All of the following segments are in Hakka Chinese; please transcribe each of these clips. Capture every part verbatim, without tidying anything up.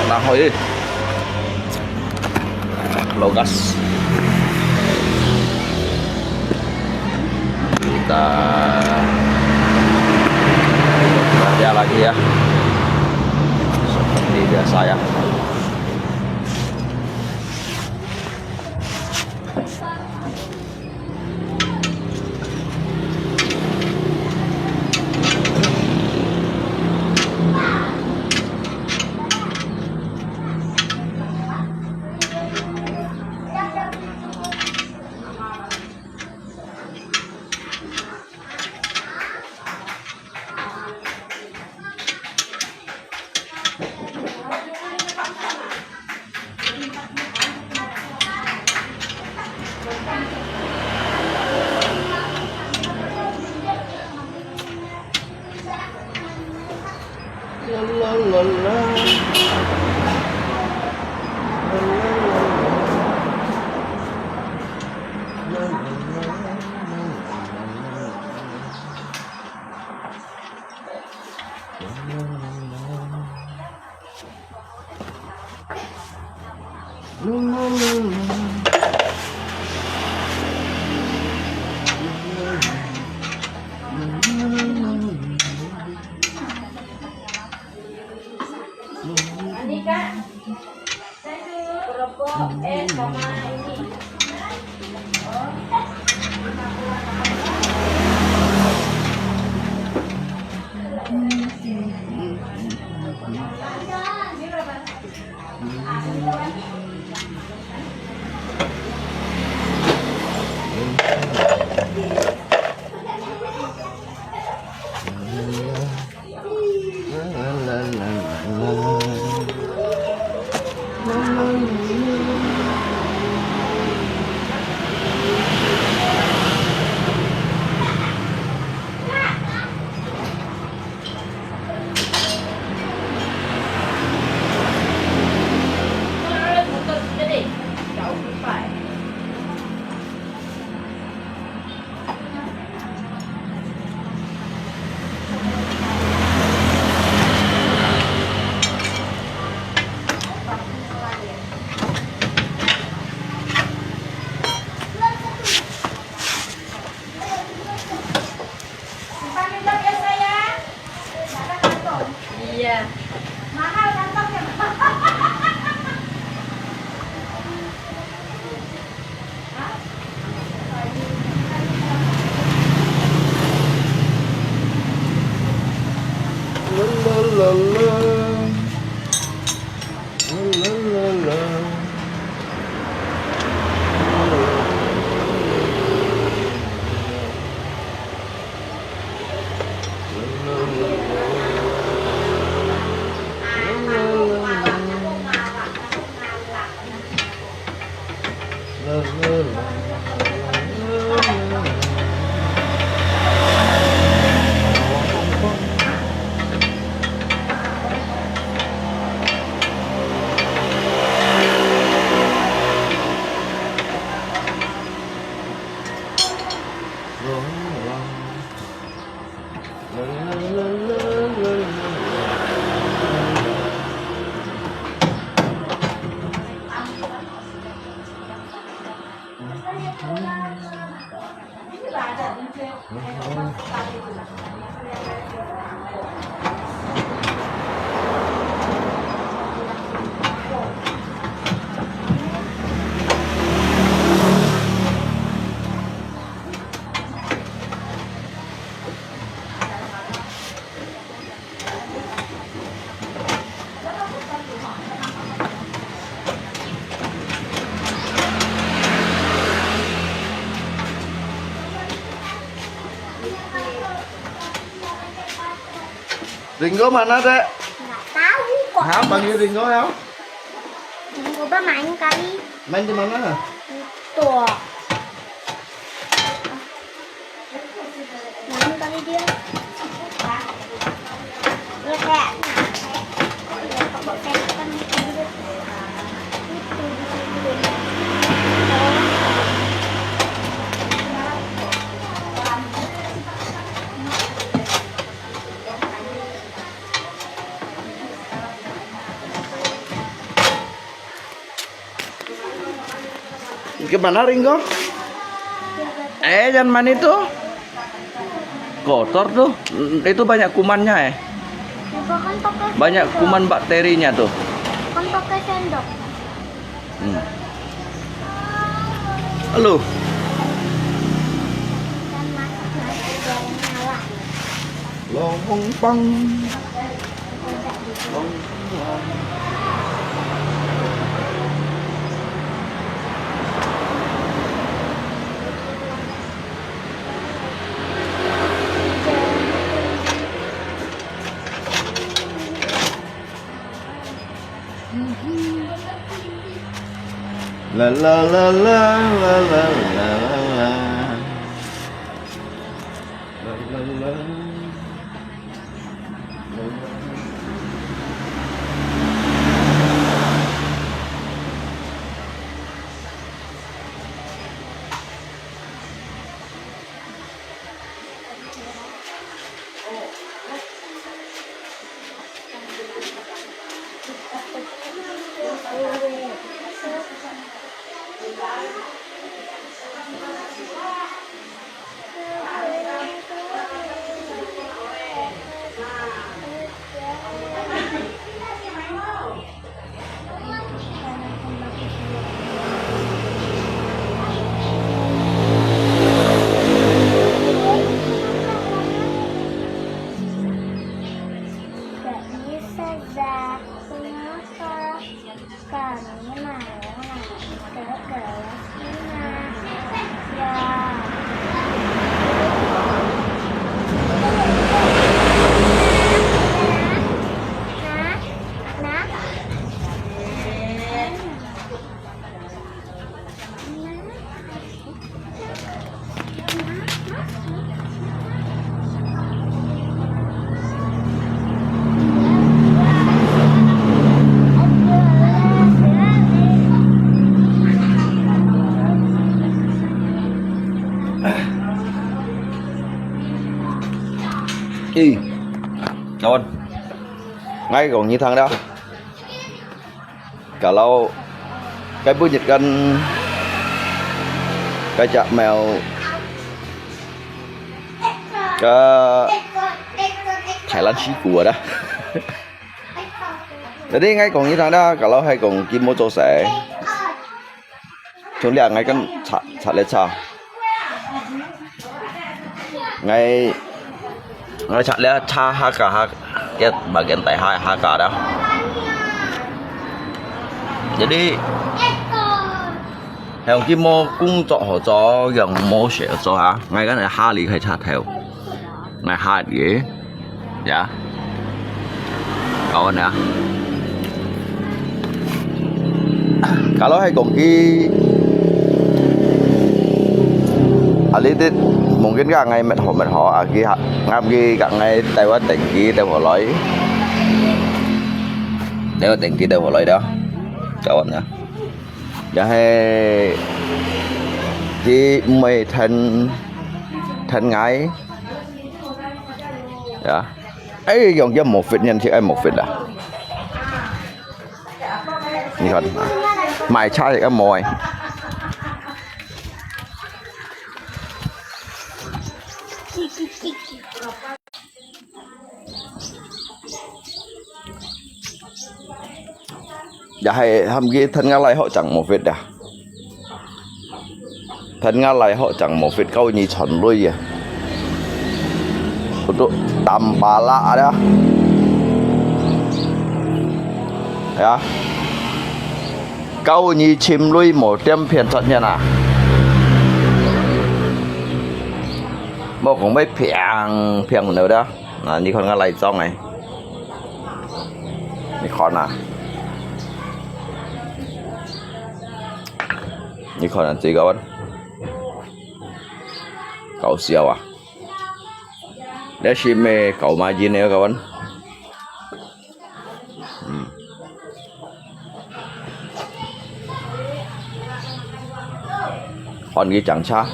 Tahu, eh. Low gas. Kita kerja lagi ya. Seperti biasa ya. Simpan minum ya, sayang. Ada kantong. Iya. Mahal kantongnya. Hah? La, la, la, la. La, la, la, la. Ringo mana, Dek? Nggak tahu kok. Hah, panggil Ringo ya? Ringo ba main kali? Main di mana? Itu. Main kali dia. Dia kayak, kayak pakai setan gitu. Itu di situ. Ke mana, Ringgo? Eh, jangan main itu. Kotor tuh. Itu banyak kumannya, eh. Banyak kuman bakterinya tuh. Kan pakai sendok. Hmm. Halo. Long pang. La la la la la la la la la. La la la. Eh, kawan, ngai kong nyi thang dah. Kalau cái bữa dịch kan cái chợ mèo cái Thái Lan xí của đó. Jadi ngai kong nyi thang dah, kalau hai kong kim mo cho sai. Chúng lia ngai kan cha cha le cha. Ngai, ngai cha lia cha ha ka ha, cái mà hiện tại ha ha ka đó. Jadi, heo kim mo công việc hỗ trợ, yang mo sẽ hỗ trợ ha. Ngai kan ha lý khai cha theo. Ngai ha lý. Ya. Kawan ya. Kalau hai kong ki, ali tit mungkin ka ngai met ho met ho, aki ha, ngap ki ka ngai tai wa teng ki tai wa loi. Tai wa teng ki tai wa loi dah. Kawan ya. Ya hai ki mei than than ngai. Ya. Ê, yong yam mò phết nhân thì ai mò phết à. Nhi hòn. Mai cha thì ai mò ai. Ya hai ham ki thân ngã lai họ chẳng mò phết à. Thân ngã lai họ chẳng mò phết kau nhi chọn lui ya. Untuk tampala ada. Ya. Kau nhi chim lui mò tiêm phiền chọn nha na. Mò cũng mấy phiền phiền nữa đó. Na, nhi con ngã lai trong này. Nhi con à. Nhi con à, chỉ có. Cậu siêu à. Để xem mẹ cậu mà gì nữa cậu anh. Ừ. Hòn cái chẳng xa.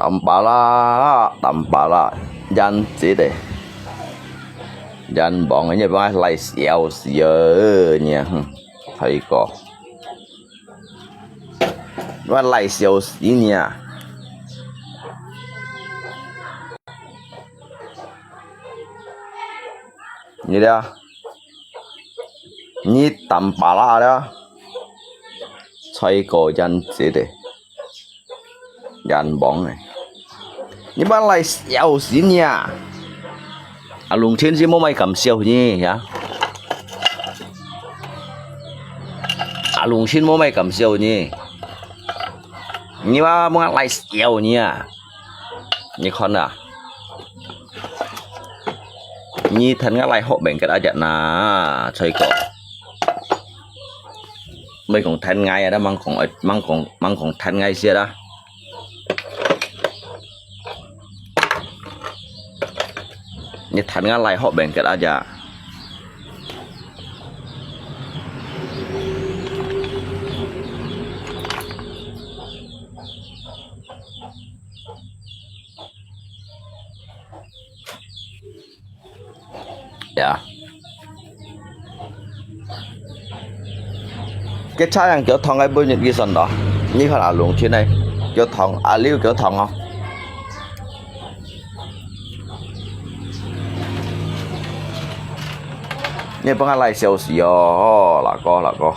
Tampala, tampala, yan zit eh. Yan bóng, ini bang lai siau siau ni, hmm, thai ko. Bang lai siau siau ni. Ni dia. Ni tampala dia. Thai ko yan zit eh. Yan bóng eh. Ni bang lai siau siau ni. Ahlong Chin si mo mai kam siau ni ya. Ahlong Chin mo mai kam siau ni. Ni bang mo lai siau ni a. Ni khon a. Ni than nga lai hok beng ket aja na, thai ko. Mai kong than ngai a, mang kong, mang kong, mang kong than ngai siat a. Ni than nga lai hok beng ket aja. Ya. Cái chai yang kiểu thong cái bún nhật ghi sẵn đó. Như thế là luôn trên này. Kiểu thong, à liu kiểu thong không? Như bưng lại xíu xíu, là có, là có.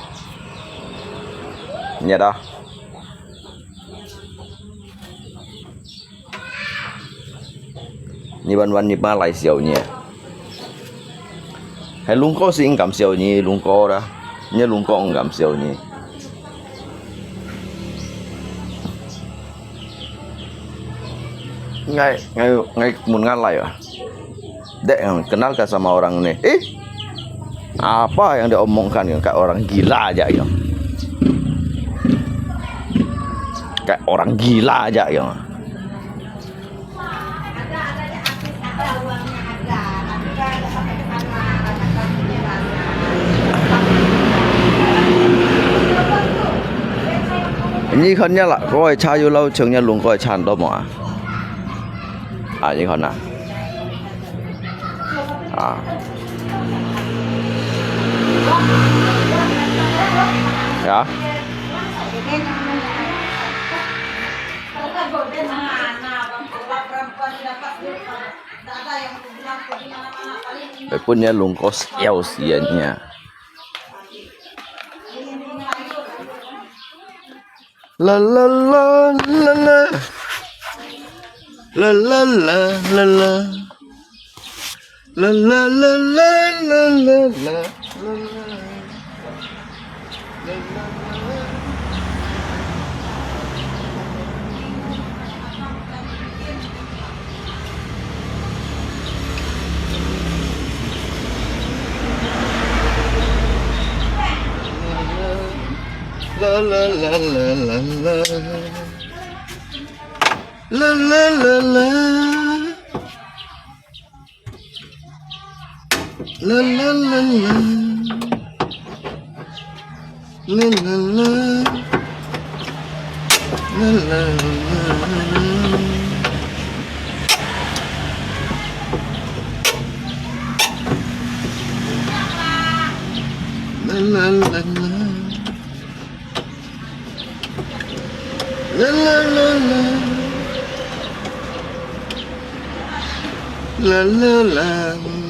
Nhật đó. Ni ban ban ni ba lai siau ni. Hai lungko si ing kam siau ni, lungko da. Ni lungko ing kam siau ni. Ngai, ngai, ngai mun ngai lai ah. Dek, kenal ka sama orang ni. Eh, apa yang dia omongkan, kayak orang gila aja ya. Kayak orang gila aja ya. Ni kan nya lah, kau cha yu lau cheng nya lung kau cha ndo mo ah. Ah, ni kan na. Ah. Ya. Ê, pun nya lung kau siau sian nya. La la la la la. La la la la la. La la la la la la la. La la la la la la. La la la la. La la la la. La la la. La la la la. La la la la. La la la la. La la la,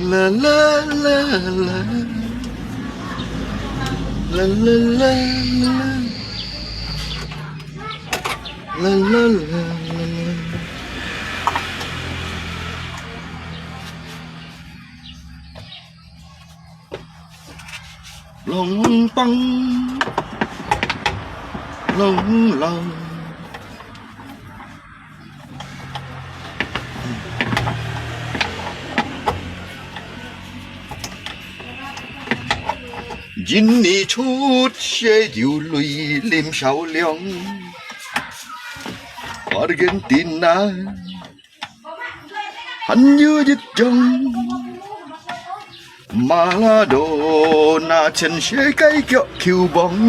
la la la la. La la la la. La la la la. Lòng bằng lòng lòng. Jin ni chut se diu lui lim sao liang. Argentina. Hàn yu yit yong. Maradona chèn se kai kiok kiu bong.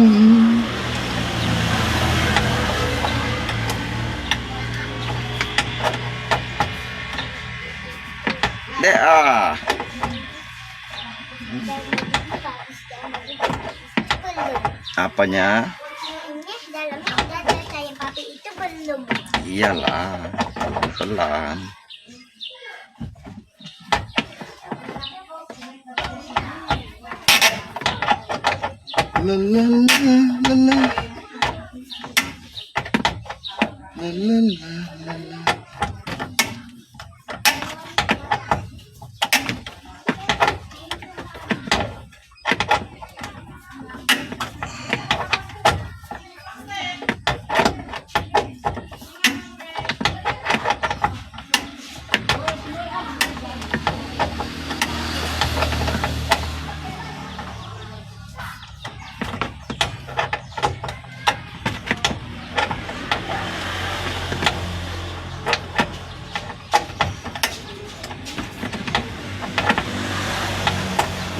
Dek ah. Apanya? Ini dalamnya udah ada sayur papi itu belum. Iyalah, pelan-pelan. La la la la la.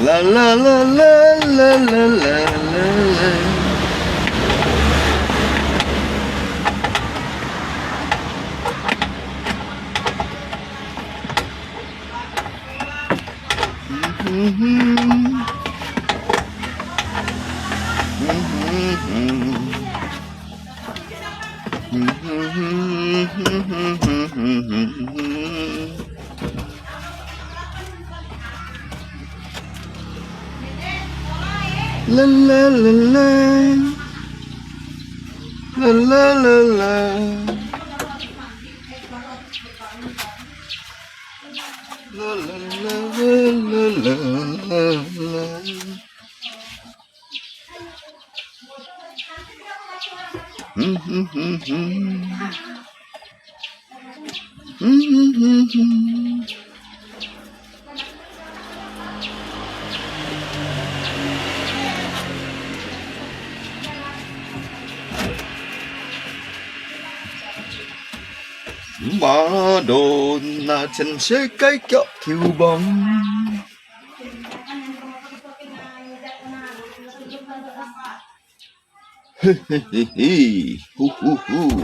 La la la la la. La la la la。啦啦啦啦。啦啦啦啦。啦啦啦啦啦啦啦。 Maradona全世界腳球王。 嘿嘿嘿嘿，呼呼呼。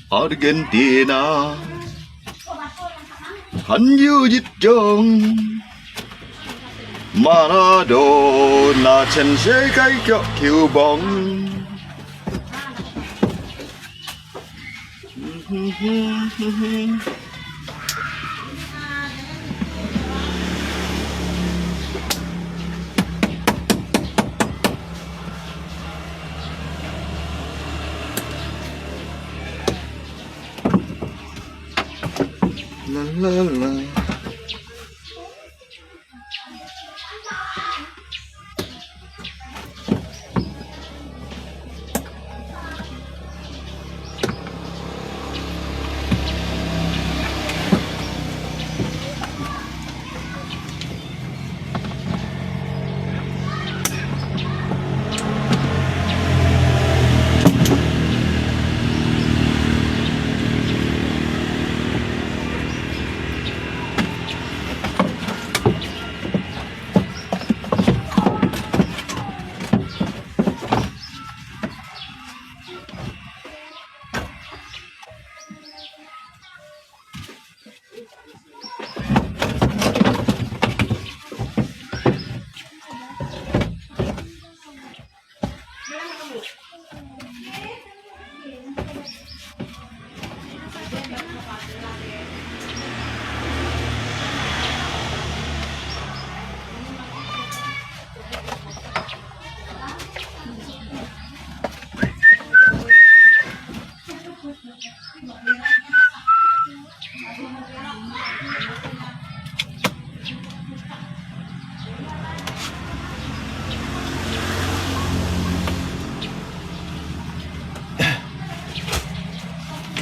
阿根廷啊，還有一種馬拉多納全世界腳球王。 啦啦啦。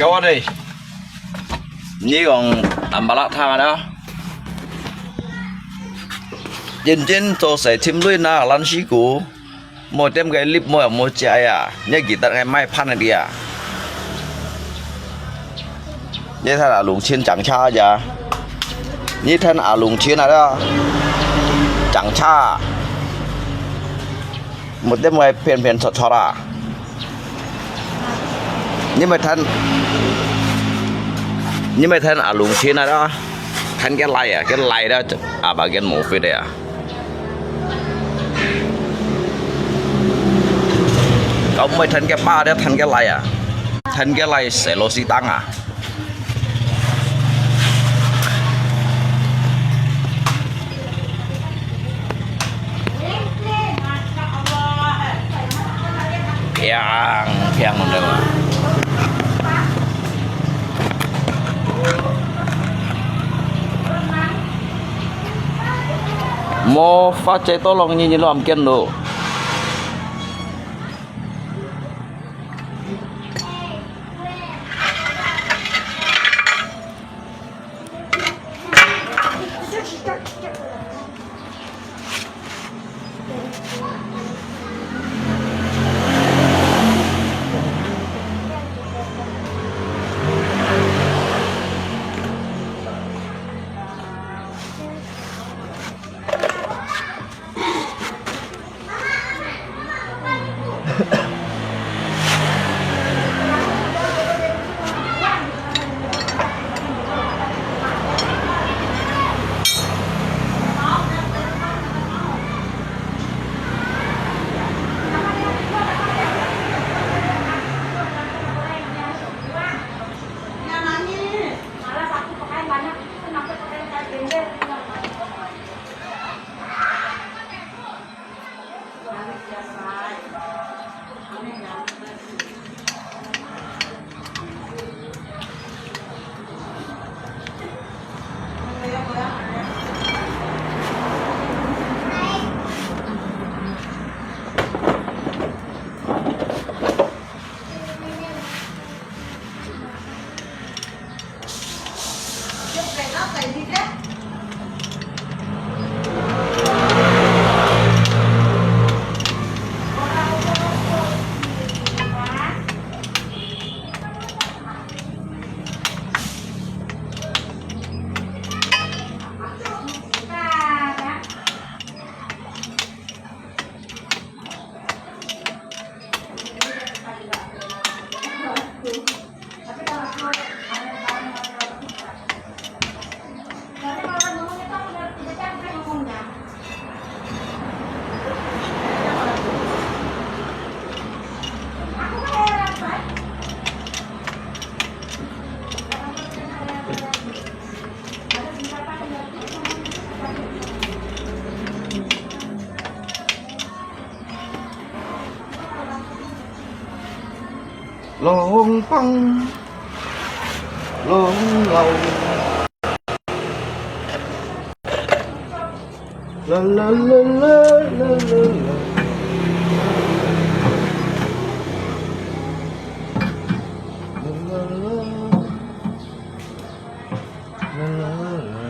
Kawan eh, ni kong tambah lak thang ada. Jin jin to sai tim lui na lan si ku. Mo tem kai lip mo mo chia ya. Ni kita kai mai pan dia. Ni than alung chin chang cha ya. Ni than alung chin ada. Chang cha. Mo tem kai pian pian chot chot a. Ni mai than, ni mai than alung chin ada. Than ke lai ya, ke lai da, apa ke mo fit ya. Kau mai than ke pa da, than ke lai ya. Than ke lai se lo si tang a. Piang, piang nang deu. Mo fa che to long ni ni lo am ken lo. Lòng băng, lòng lầu. La la la la la la la. La la la. La la la.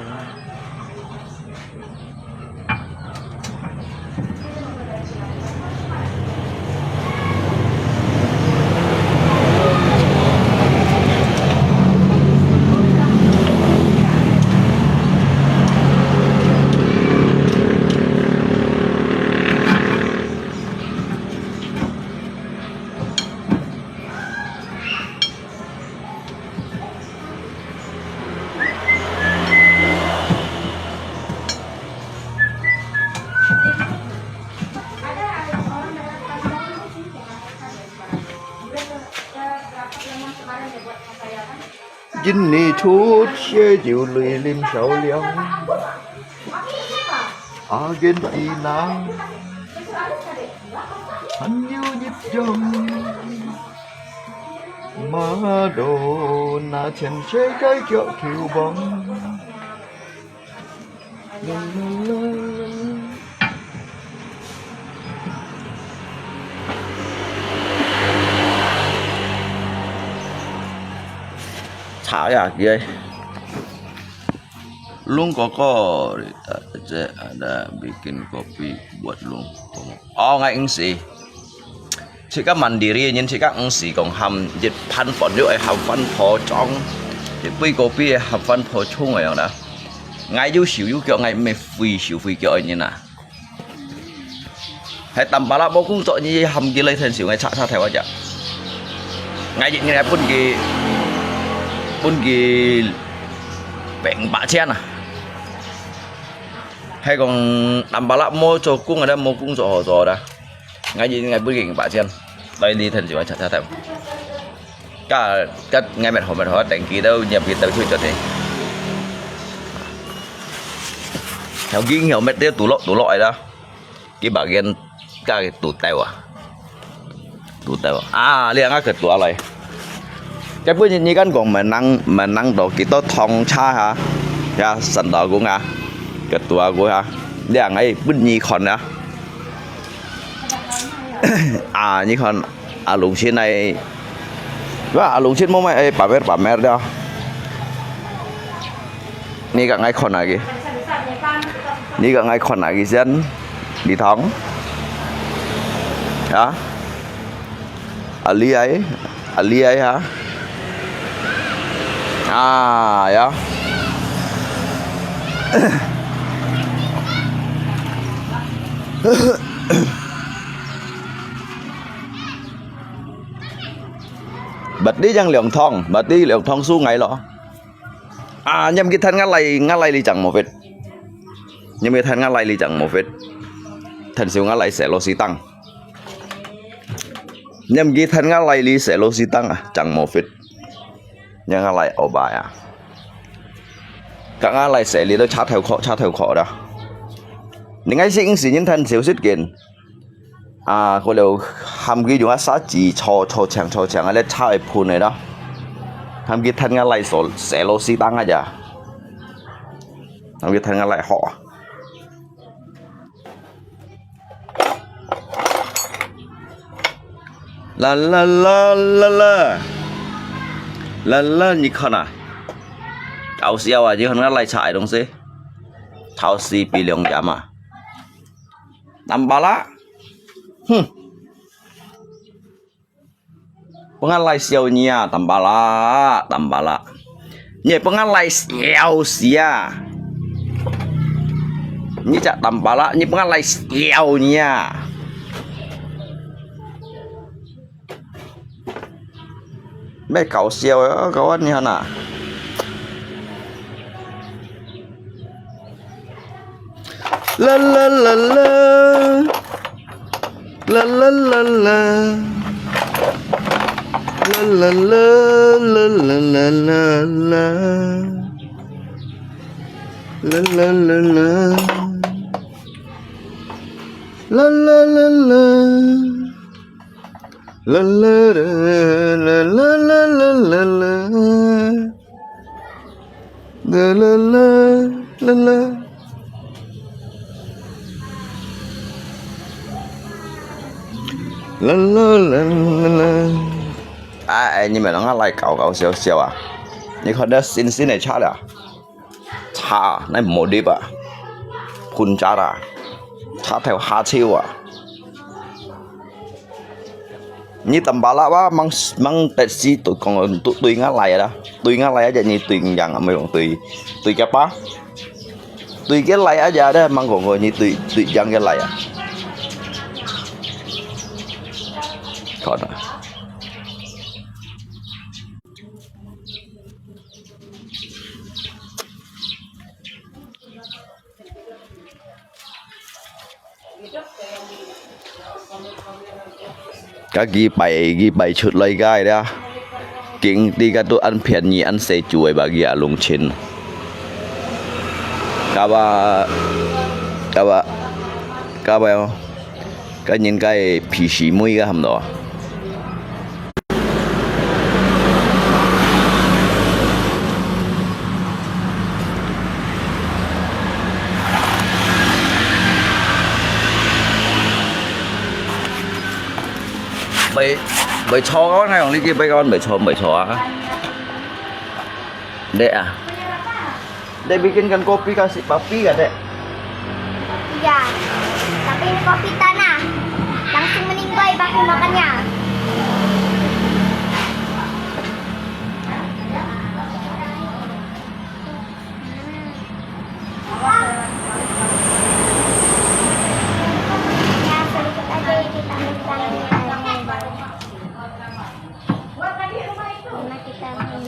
Yin ni chut xie jiu lui lim xiao liang. Argentina, han liu yip yong. Madonna, chen xie gai kiok kiu bong. 茶呀，佢个。Lung koko, ada bikin kopi buat Lung koko. Oh, ngai eng si. Cika mandiri nyin cika eng si kong ham jit pan pon yu ai ham pan po chong. Jit pui kopi ham pan po chung ai yong na. Ngai yu siu yu kyo ngai me fui siu fui kyo ai nyin na. Hai tampala mo kung tok nyi ham ki lai than siu ngai cha cha thai wa ja. Ngai jit ngai pun ki pun ki beng ba chian na. Hai kong tampala mo cho kung ada mo kung cho ho cho da. Ngai jit ngai pun ki ba chian. Lai li than siu ngai cha cha thai. Ka ka ngai met ho met ho teng ki tau nyiam ki tau chui cho te. Theo ging theo met te tu lo tu lo ai da. Ki ba gen ka tu tau a. Tu tau a. Ah, liang a ke tu lai. Cái bữa ni kan kong menang menang do ki to thong cha ha. Ya san da kung a. Ke tu a kung ha. Liang ai bữa ni kon a. Ah, ni kon a Lung Chin ai. Wa a Lung Chin mo mai ai pamer pamer da. Ni ka ngai kon a ki. Ni ka ngai kon a ki sian. Li thong. Ya. A li ai. A li ai ha. Ah, ya. Bati yang liang thong, bati liang thong su ngai lo. Ah, nyiam ki than ngalai ngalai li chang mo fit. Nyiam ki than ngalai li chang mo fit. Than siu ngalai se lo si tang. Nyiam ki than ngalai li se lo si tang ah, chang mo fit. Nyiam ngalai o ba ya. Ka ngalai se li lo cha thau kho cha thau kho da. Ni ngai si ing si nyin than siu sit kin. Ah, ko leo ham ki yung a sa ji cho cho chang cho chang a le cha ai phun ai da. Ham ki than ngalai so se lo si tang a ja. Ham ki than ngalai ho. La la la la la. La la你看啊。搞笑啊，你看那来菜东西。超市比两家嘛。Tampala. Hmm. Pengah lai siau nia, tampala, tampala. Nye pengah lai siau sia. Nye cak tampala, nye pengah lai siau nia. Mai kau siau ya, kawan ni hana. La la la la. La la la la. La la la la la la la la. La la la la. La la la la. La la la la la la la la. La la la la la. La la la la la. 哎，哎，你们两个来搞搞笑笑啊！你看这新鲜的菜了，菜那没得吧？混杂啦，菜头下手啊！ Ni tampala wa mang mang tet si tu kong tu tui nga lai da. Tui nga lai aja ni tui yang amo yong tui tui ke pa. Tui ke lai aja da mang kong ni tui tui yang ke lai a. Kau da. Ka 幾擺幾擺出來个啦，經濟个都恁便宜恁細隻个吧，佢啊弄清。Ka ba, ka ba, ka ba yo. Ka 應該皮皮妹个喊到啊。 Bai, bai cho kawan, ngai ong liki bai kawan, bai cho, bai cho ah. Dek ah. Dek bikinkan kopi kasi papi ka, Dek? Iya, tapi ini kopi tanah. Langsung meninggoy pakai makannya. Ya, sedikit aja ya kita ambil tanahnya. Karena kita ambil.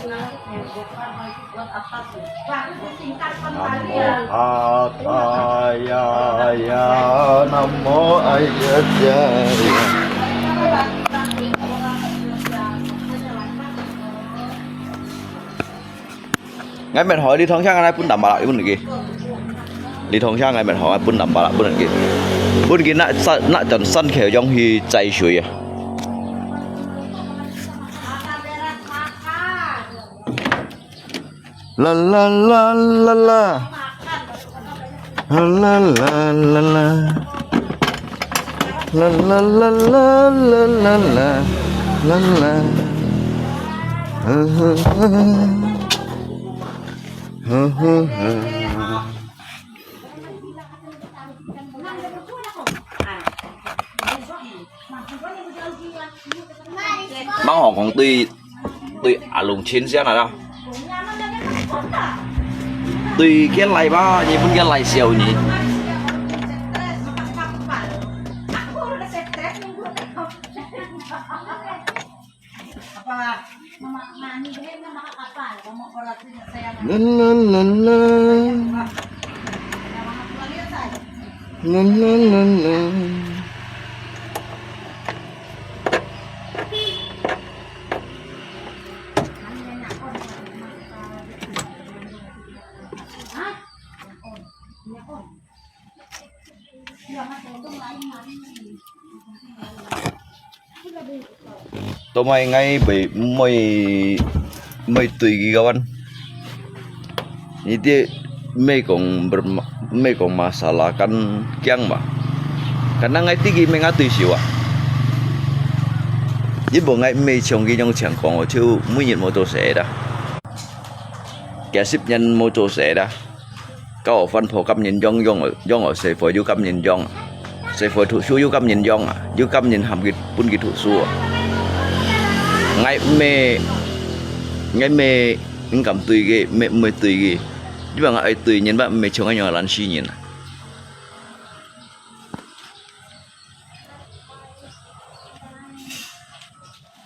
Namo Atthaya, ya, Namo Ayacaya. Ngai mệt hỏi đi thong sang ngai bún đậm bạc lạ bún kì. Đi thong sang ngai mệt hỏi bún đậm bạc lạ bún kì. Bún kì nãy sa-, nãy chân sân khèo yong hi chai suối à. La la la la la. La la la la la. La la la la la la la. La la. Hơ, hơ, hơ. Hơ, hơ, hơ. Măng hỏng hỏng tùy, tùy à lùng chín xiang à đó. Tùy kia lai ba, nhị phun kia lai siêu nhị. La la la la. La la la la. Tao mai ngai bai, mai, mai tùy kì kawan. Niti mai kong berma-, mai kong masalah kan kiang ma. Karena ngai tiki mai ngai tùy siu ah. Yí bo ngai mai chong kì yong chang kong oh, chiu mai nyit mo to se da. Kia sip nyan mo to se da. Kau phan pho kap nyin yong yong, yong ơ, sài phôi yu kap nyin yong. Sài phôi thu su yu kap nyin yong à, yu kap nyin ham kì, pun kì thu su à. Ngai mê, ngai mê, ngai kam tùy kì, mê, mê tùy kì. Yu bang ai tùy nyin ba mê chong ai yong lan si nyin à.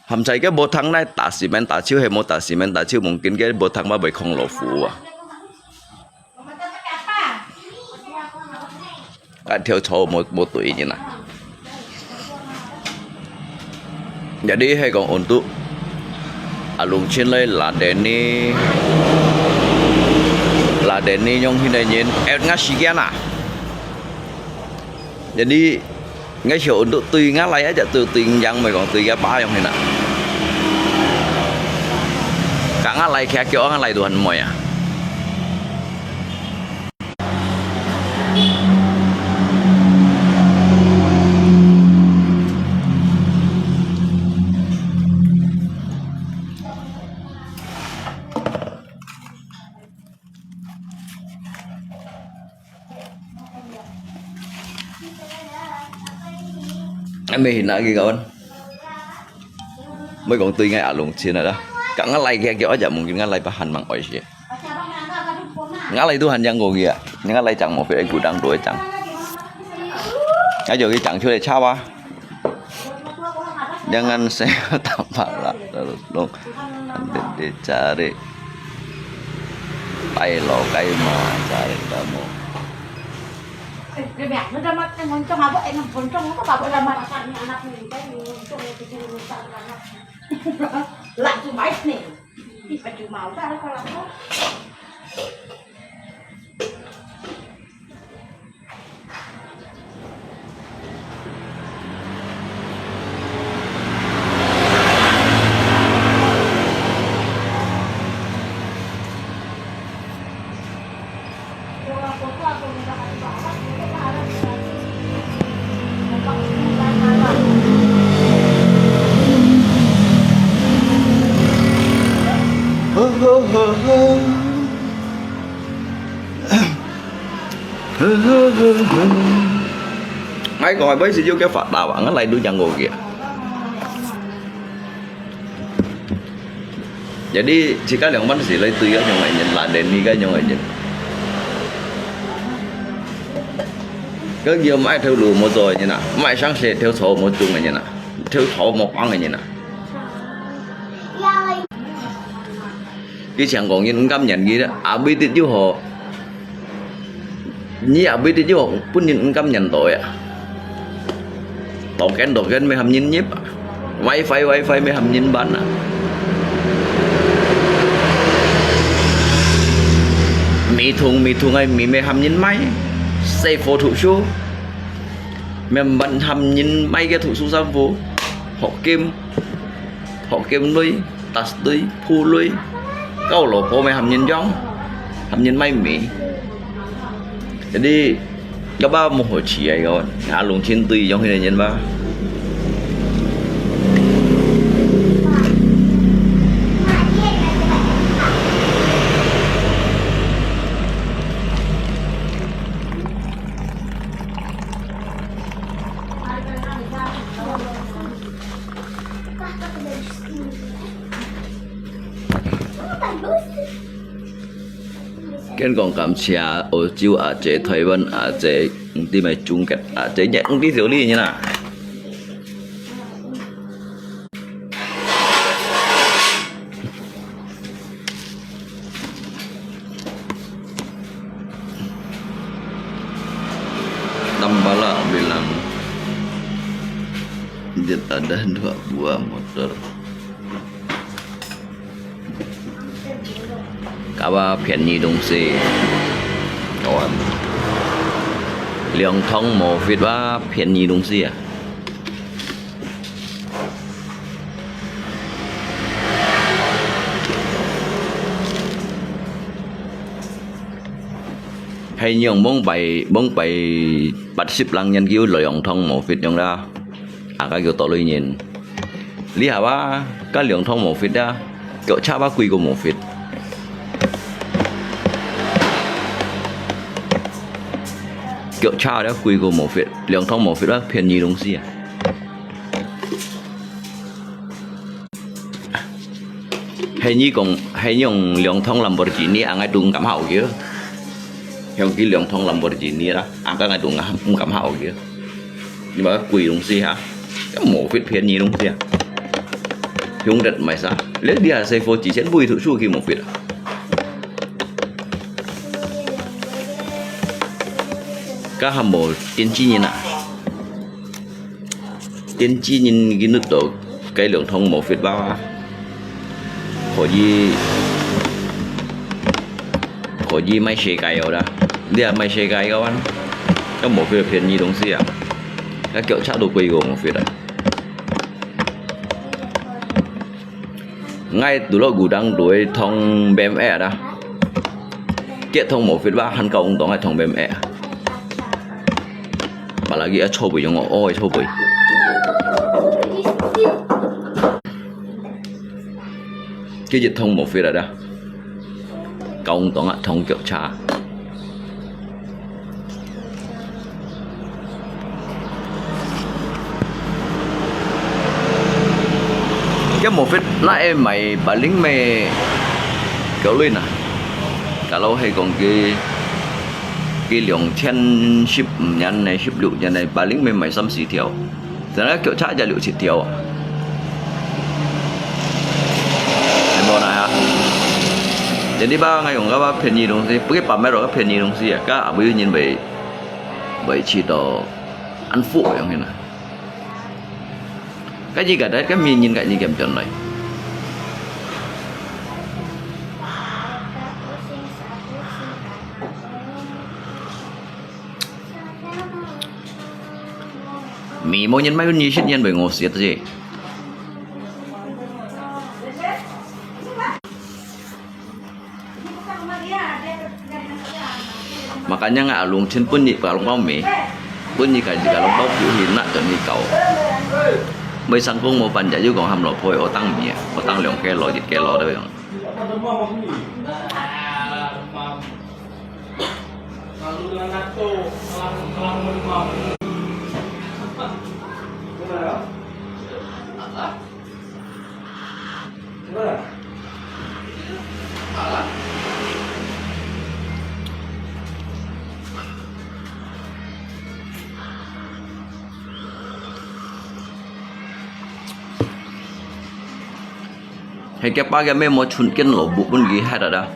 Ham chai kì bo thang nai ta xi men ta chiu, he mo ta xi men ta chiu, mungkin kì bo thang ba bai khong lo fu à. Kat thiau cho mo, mo tùy nyin à. Jadi he kong untuk alung chin lai la deni, la deni yong hin nyin, et nga si kian à. Jadi ngai siu untuk tùy nga lai aja tùy, tùy yang mai kong tùy kia pa yong hin à. Kak nga lai kia kiau nga lai tuhan moi à. Ai mê hin na kì kawan. Mai kong tùy ngai alung chin à da. Kak nga lai kia kiau aja mungkin nga lai pa han mang oi si. Nga lai tuhan yang kong kì à. Nga lai chang mo fe ai gudang tu ai chang. Ai jo kì chang chu lai cha ba. Jangan saya tampak lah terus dong. Dede cari. Pai lo kai ma cari kamu. Langsung baik nih. Ih, percuma udah kalau ，𠊎講个本事就叫發達啊，𠊎來都講過个。Jadi jika兩班是來對个樣个人，懶得你个樣个人。Kau dia mai theo lu motor ni nak, mai sang se theo chó motor ni nak, theo chó mopang ni nak. Cái chàng còn nhìn ngắm nhận gì đó, à biết được chứ họ. Nyi abui ti jiuk pun nyin ngam nyan to ya. Token token me ham nyin nyip. Wifi wifi me ham nyin ban a. Mi thung mi thung ai mi me ham nyin mai. Safe for thu su. Me ban ham nyin mai ke thu su sam fu. Hok kim. Hok kim lui. Tas tui, phu lui, kau lo po me ham nyin yong, ham nyin mai mi. Jadi, kaba mo ho chi ai ko, nga lung chin tui yong hin nyin ba. Ken kong kam chia, Âu Châu a che, Taiwan a che, nti mai Trung Quốc a che, nyak nti siu li nyi na. Tambala bilang dia ada dua buah motor. Kaba 便宜東西，kawan. Liang thong mo fit ba 便宜東西 ah. Hai nyong mong bai mong bai 八十零 nyan kiu liang thong mo fit nyong da. Aka kiu to lui nyin. Li ha ba ka liang thong mo fit da. Kiu cha ba kui ko mo fit. Kiu cha da kui ko mo fit. Liang thong mo fit ba 便宜東西 ah. Hai nyi kong, hai nyong liang thong Lamborghini, ang ai tung kam hao kiu. Hiong ki liang thong Lamborghini la, ang ka ngai tung ngam kam hao kiu. Ni ba kui 東西 ha. Ka mo fit 便宜東西 ah. Hiong dat mai sa. Le dia sai fo chi chen bui thu su ki mo fit. Ka ha mo tiên tri nyin na. Tiên tri nyin ki nut to cái liang thong mo fit ba. Có gì, có gì mai xe cái ở đó. Dia mai xe cái kawan. Ka mo fit 便宜東西 ah. Ka kiu cha du kui ko mo fit ah. Ngai tu lo gudang tu thong B M X da. Kiet thong mo fit ba han kau ung tong ai thong B M X. Ba lagi a cho bui yong o oi cho bui. Kiet thong mo fit da. Kau ung tong a thong kiu cha. Kiu mo fit na e mai ba ling me kiu lui na. Ka lo hai kong ki, ki liang chen sip nyan ne, sip liu nyan ne, ba ling me mai sam si thiau. Sana kiu cha ja liu si thiau. Hai mo na ya. Jadi ba ngai yong ka ba 便宜東西, bukit pamero ka 便宜東西 ah, ka abu nyin bai. Bai chi to an fu yong hin na. Ka ji ka dai ka mi nyin ka nyi kem chon lai. Mi mo nyin mai ni shit nyin bai ngo siat ji. Makanya ngai alung chin pun ni ka long pau mi. Pun ni ka ji ka long pau pu hi na chon ni kau. Bai sang kong mo pan ja yu kong ham lo phoi o tang mi, o tang liang ke lo jit ke lo de yong. 係佢爸佢姆無存間落布分佢歇啊。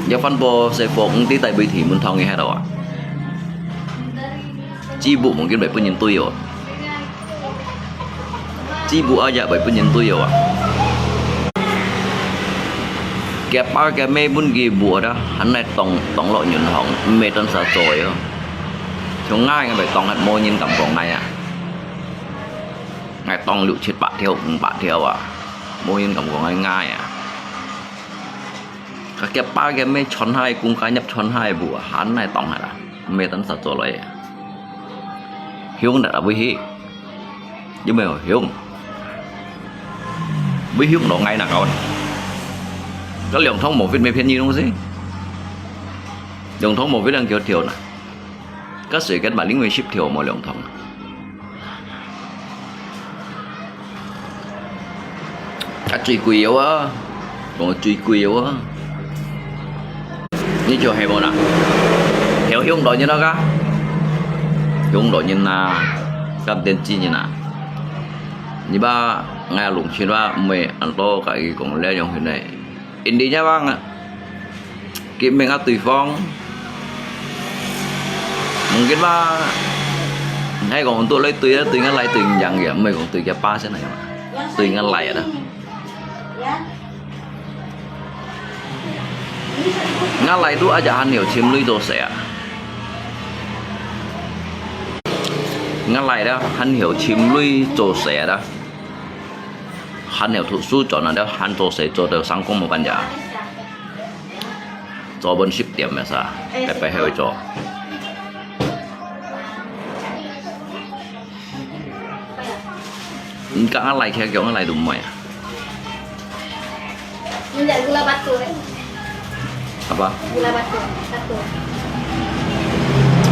這番波細貨毋知帶飛去門堂佢歇啊。紙布望見會分人堆哦。紙布啊也會分人堆哦啊。佢爸佢姆分佢布啊，還來當當落銀行，毋係單儕做个哦。像𠊎，𠊎會當，無人敢講𠊎啊。 𠊎當六七百條、五百條啊，無人敢講𠊎𠊎啊。佢爸佢姆穿下个公家業穿下个布啊，還來當下啦，毋係單儕做來个。香得啊，會去，有無有香？會香到𠊎哪个？該兩桶無分，沒便宜東西。兩桶無分，兩條條呢。該水跟馬鈴會十條無兩桶。 啊，最貴个啊，講最貴个啊。你就係無啦？有香到人啊，香到人啊，感電子人啊。你把𠊎弄清楚啊，毋會恁多个講這樣形个。 Intinya bang，佢問下對方，mungkin bang，𠊎講對來對啊，對𠊎來對樣个，毋係講對佢爸先來嘛，對𠊎來啊。𠊎來都阿姐還有尋鐳做事啊，𠊎來了還有尋鐳做事啊。 還有讀書轉來了，還做事做到三更無半夜，做分十點个啥，白白還會做。你講𠊎來，佢講𠊎來都毋會啊。 Minta gula batu, eh. Apa? Gula batu, satu.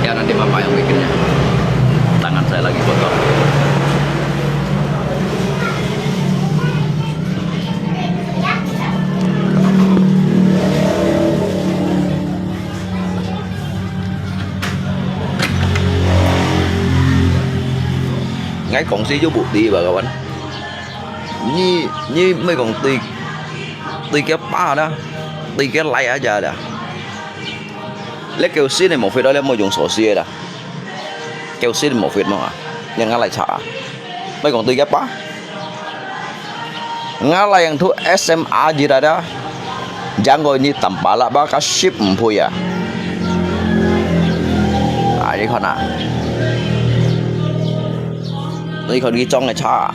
Ya, nanti Bapak yang bikinnya. Tangan saya lagi kotor. Ngai kongsi yu bu di ba kawan. Nyi, nyi mui kong tui, tui kia pa da, tui kia lai aja da. Le kêu xin mò phết đó le mò dùng sổ xia da. Kêu xin mò phết mò à. Yang ngai lai cha à. Mui kong tui kia pa. Ngai lai yang thu S M A gì da da. Yang goi ni tam pa la ba ka ship mpui à. À, ni khon à. Ni khon ki chong ngai cha à.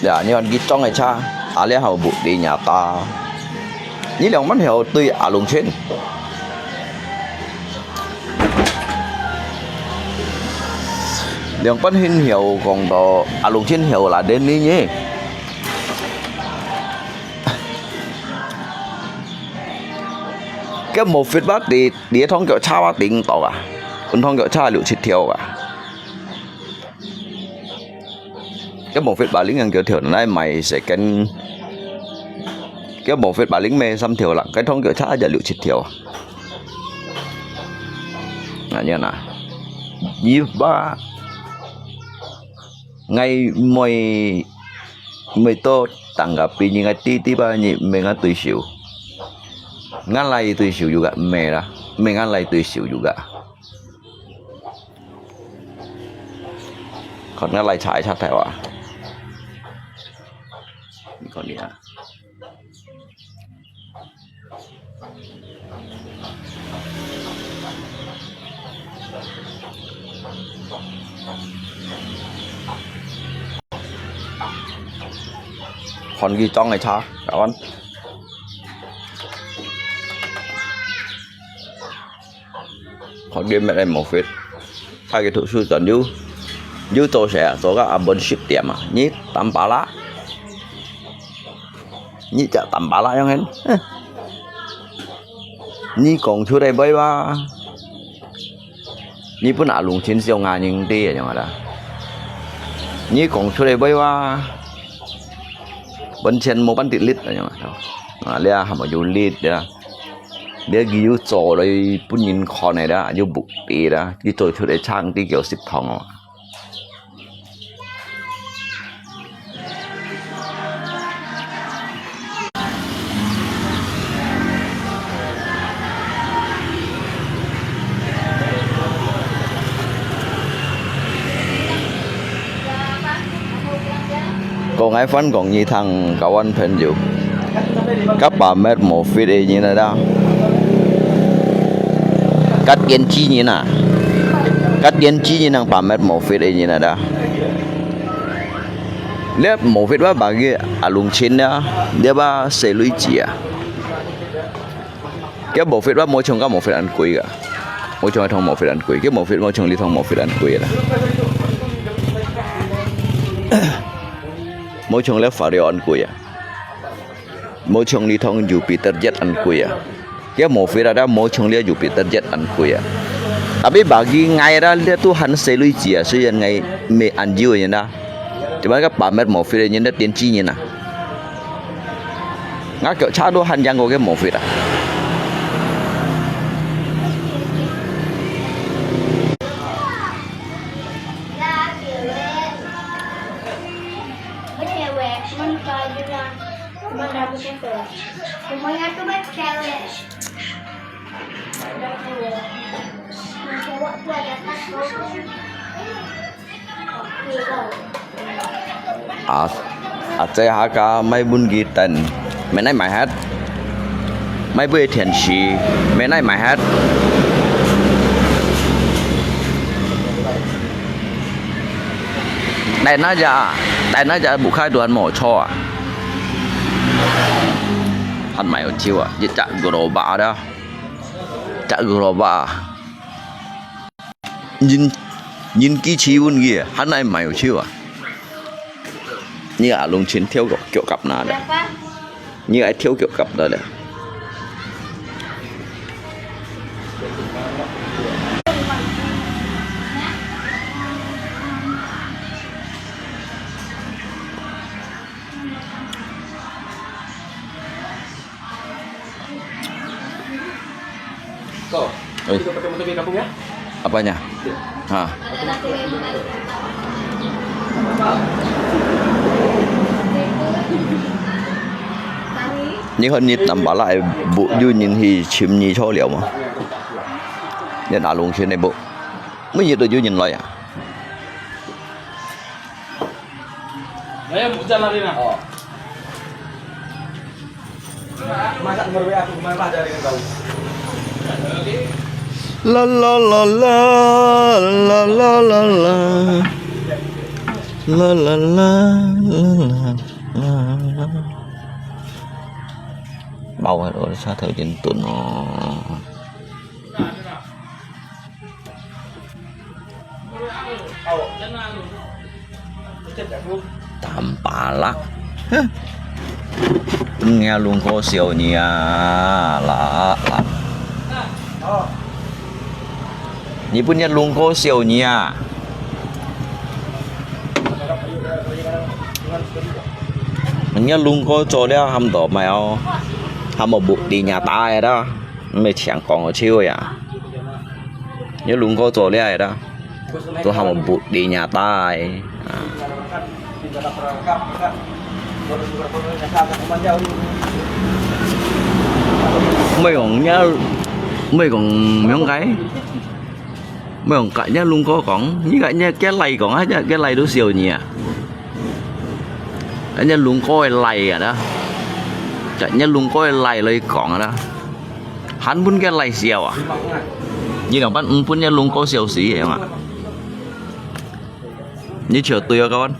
Ya, nyo ki chong ai cha, a le hau bu di nya ta. Ni liang pan hiau tui a lung chen. Liang pan hin hiau kong to a lung chen hiau la den ni ni. Cái một feet bát đi, đi thông kiểu cha bát đi to à. Cũng thông kiểu cha lũ chít thiêu à. Cái một feet ba lính ăn kiểu thiểu này mày sẽ kén. Cái một feet ba lính mê xăm thiểu lặng cái thông kiểu chả giờ liệu chịt thiểu. À, như nè. Như ba. Ngày mười, mười tô tăng cả pi như ngày tí tí ba như mười ngàn tùy xỉu. Ngàn lai tùy xỉu juga mê đó. Mười ngàn lai tùy xỉu juga. Kon ngalai chai chak thai wa. Kon ni a. Kon ki chong ai cha, kawan. Kon ki met ai mo fit. Hai ki thu su chon yu. 又做事啊，做到暗晡十點啊，你擔把啦，你隻擔把啦樣形，哼，你講出來會哇？你分阿龍親小阿人知樣啊啦？你講出來會哇？本錢無辦法得力啊樣啊？啊，這還無有力啊？這佢又做來分人看个啦，又目的啦，佢做出來撐啲叫食堂哦。 講𠊎番講你聽，各位朋友，甲把脈無fit个人啊啦，甲電子人啊，甲電子人同把脈無fit个人啊啦。 這無fit話，把佢阿龍親啊，這把細鐳子啊。佢無fit話，無像甲無fit恁貴啊，無像同無fit恁貴，佢無fit，無像你同無fit恁貴啦。無像這Vario恁貴啊。 無像你同Jupiter Jet恁貴啊。佢無fit啊，無像你Jupiter Jet恁貴啊。Tapi bagi𠊎啦，這都還細鐳子啊，雖然𠊎無恁有个人啦，cuma个把脈無fit个人，這電子人啊。𠊎腳車都還贏過佢無fit啊。 啊，啊，這下个買分佢等，買哪買忒？買杯電視，買哪買忒？ 但那隻，但那隻屋下都還無坐啊，還買有手啊，一隻gerobak啊，隻gerobak啊，人，人機器分佢，還來買有手啊，你阿龍親跳過腳甲那的。 你愛跳腳甲了咧。Kau, eh, kita pakai motor pergi kampung ya? Apanya? Ha. Ni hên ni tamba lai bu yu nyin hi chim ni cho liao ma. Yan alung shin bu. Mui yi tu yu nyin lai ya. Ayo, hujan lagi nah. Oh. Masak nomor W A aku kemarin lah dari kau. La la la la, la la la la. La la la, la la la. Bao hết rồi, sao thời gian tuần nó. Tampalak. Hah. Nghe lung có siêu nhỉ à, lạ lắm. Nhị bún nghe lung có siêu nhỉ à. Nghe lung có cho đéo hâm đỏ mèo. Hâm một bụt đi nhà ta đó. Mày chẳng còn ở chiêu à. Nhớ lung có cho đéo đó. Tôi hâm một bụt đi nhà ta. À. Mày còn nhớ, mày còn miếng cái. Mày còn cả nhớ lung có còn, như cả nhớ cái lầy còn á, cái lầy đó siêu nhỉ à. Nhớ lung có lầy à đó. Cả nhớ lung có lầy lầy còn à đó. Hăn bún cái lầy siêu à. Như đồng bát bún nhớ lung có siêu xí vậy mà. Như chiều tôi các bạn.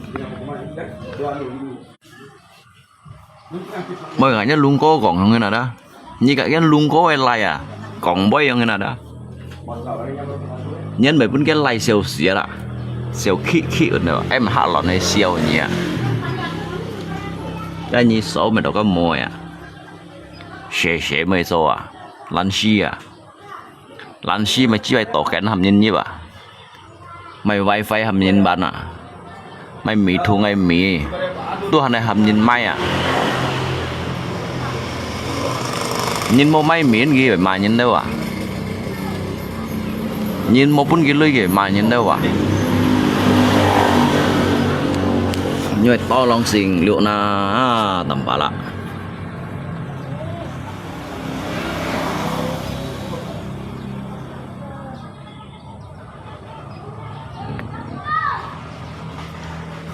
Mày ngại nhớ lung có còn không cái nào đó. Như cả cái lung có ai lai à. Còn bơi không cái nào đó. Nhân mày bún cái lai siêu xí à. 笑嘻嘻个呢，哎，毋下來呢笑你啊！該你手尾到个妹啊，謝謝妹做啊，懶尸啊，懶尸咪只係多間含人入啊，買WiFi含人辦啊，買美圖个美，都還係含人買啊！人無買面，佢會買人了啊！ 人無分佢鐳个，罵人了啊！因為刀郎星六那，啊，tampak啦。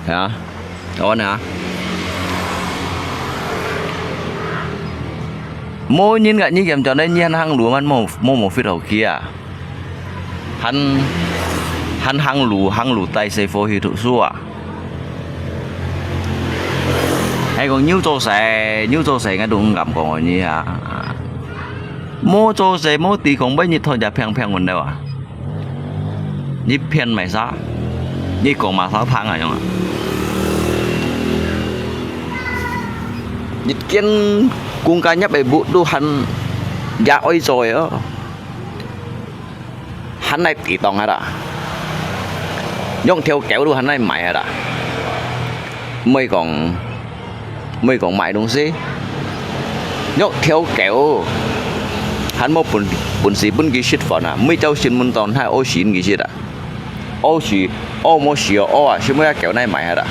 係啊，kawan啊。無人个，你嫌轉來，你還行路，還無，無，無fit好去啊？ 還，還行路，行路帶細伙去讀書啊？還講有做事，有做事，𠊎都毋敢講你啊。無做事，無地方，每日拖隻平平穩了啊？你騙麼儕？你講麼儕聽啊？樣啊？一間公家業个屋都還也愛做个哦。 還來抵擋啊啦！用條狗都還來買啊啦！毋會講，毋會講買東西，用條狗還無本，本事分佢食飯啊！每朝晨晨到還屙屎佢食啊！屙屎，屙無屎哦，屙啊，係無啊狗來買啊啦！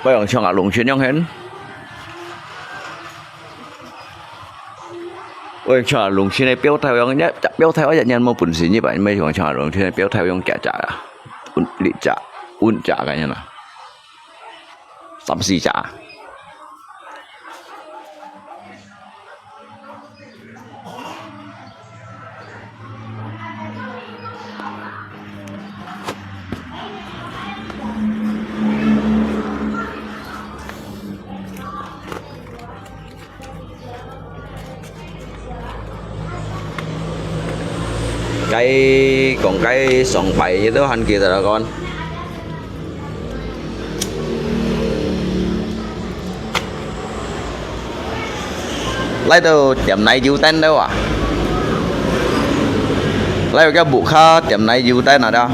我用像啊，農村樣形。我用像啊，農村个標頭樣，一隻標頭一隻人無本事，你把你用像啊，農村个標頭樣夾夾啊，穩，立隻，穩隻个樣啊。 三四隻。該講該上擺佢都還記得啦，講。來到店內有單了啊！來到該屋下店內有單啊！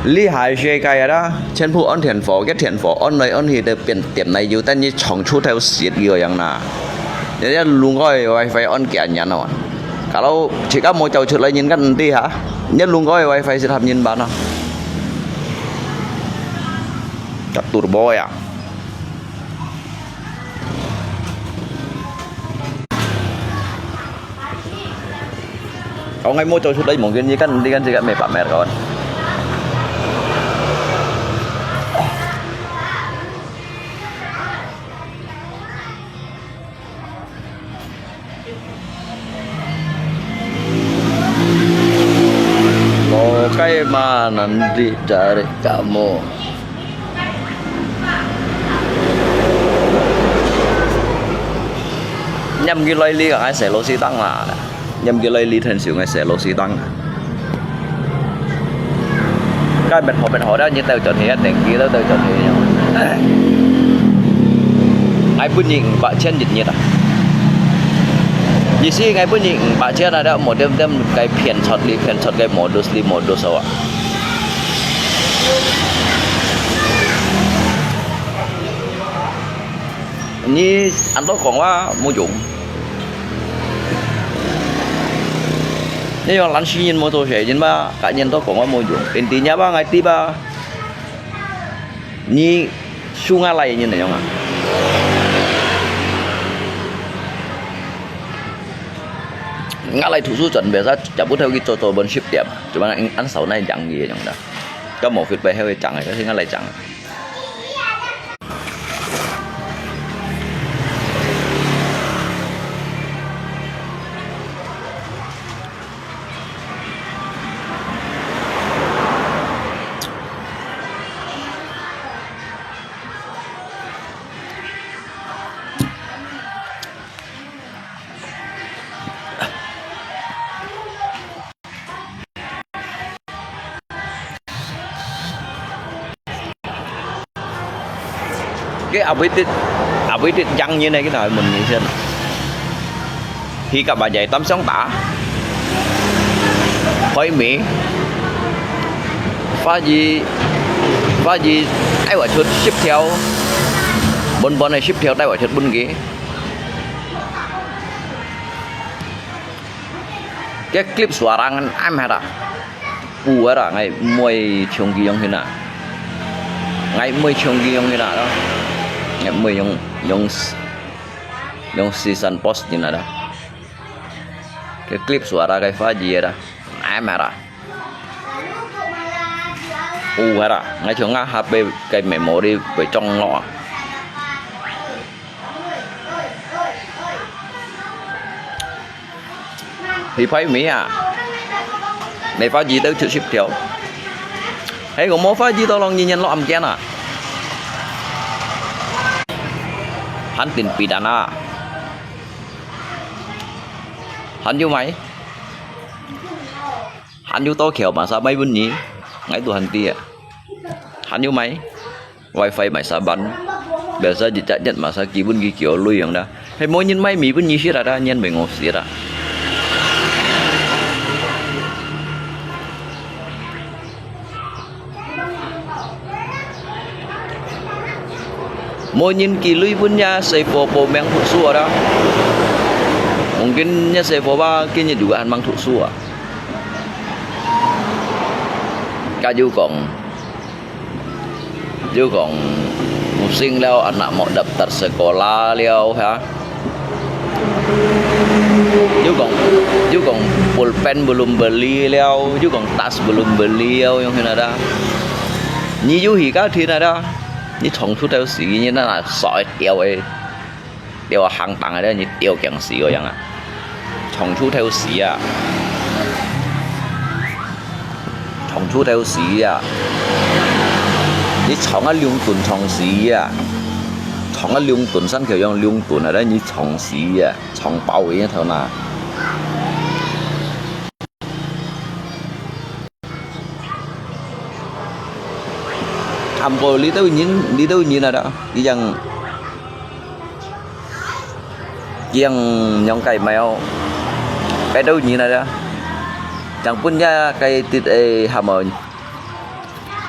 厲害世界啊！全部安電火，該電火安來安去都變 店內有單你長出頭食个樣啦。人家弄个WiFi安幾年咯，kalau自家無走出來，人家毋知哈。你弄个WiFi係合人辦啊？Cak turbo呀！ 哦，𠊎無走出來，mungkin你看，你看這個沒pamer，kawan。Mau kaya mana nanti cari kamu. Nhâm kì lòi lì kà ngài sè lô sì tăng mà. Nhâm kì lòi lì thân sìu ngài sè lô sì tăng. Cái mệt hổ mệt hổ đó, như tao chọn thì tèng kì đó tao chọn thì. Ngài bún nhịn bạ chén nhịt nhịt à. Như si ngài bún nhịn bạ chén là đó một đêm đêm cái phiền sọt lì phiền sọt cái modus lì modus à. Nyi ăn tốc kong wa mô dũng. Nyi yong lăn shi nyin mô tô shê nyin ba, ka nyin tốc kong wa mô dũng. Inti nya ba ngai ti ba. Nyi su ngã lai nyin nè yong à. Ngã lai thủ su chuẩn bị sa, chả bút theo cái tô tô bên ship tiệm. Cuma ăn sau nai jang gì yong da. Ka mô fit bai heo jang, ka si ngã lai jang. 該阿偉迪，阿偉迪贏人个，佢哪會問你先？佢甲阿爺擔相打，開尾，花兒，花兒帶我出十條，本本个十條帶我出分佢。該 clip suara ngan ai mah ta. Pu ara ngai mui chung ki yong hina. Ngai mui chung ki yong hina đó. Ngai mui yong, yong, yong season post hina đó. Cái clip suara cái phá gì đó. Ai mà đó. Pu ara ngai chung ngã hap cái memory bị trong nó. Thì phải mi à. Này phá gì tới chữ ship theo. Hay có mua phá gì tao lòng nhìn nhận lo âm kia à. Hán tin pi đàn à. Hán như mày. Hán như tao kiểu mà sao mày bún nhí. Ngay tụ hán ti à. Hán như mày. Wifi mãi sa bắn. Biasa jejak jet masa kibun ki kio lui yang dah. Hei mo nyin mai mi pun nyi sira dah, nyin mai ngo sira. Mo nyin ki lui pun nya sai pho po meng thuk sua dah. Mungkin nya sai pho ba kini juga han mang thuk sua. Ka ju kong. Yuk kong, pusing liau anak mok daftar sekolah liau ha. Yuk kong, yuk kong pulpen belum beli liau, yuk kong tas belum beli liau yang hina dah. Ni yu hi ka thina dah. Ni chong chu tau si ni na soi tiau eh. 對啊，行動个咧，你吊頸死个樣啊！長出頭死啊！長出頭死啊！你長啊兩頓長死啊！長啊兩頓，三條樣兩頓啊，你長死啊！長包个頭那。 Ambo li tau nyin, li tau nyin ada. Yang, yang nyong kai mai au. Kai tau nyin ada. Yang pun ya kai tit eh hamo.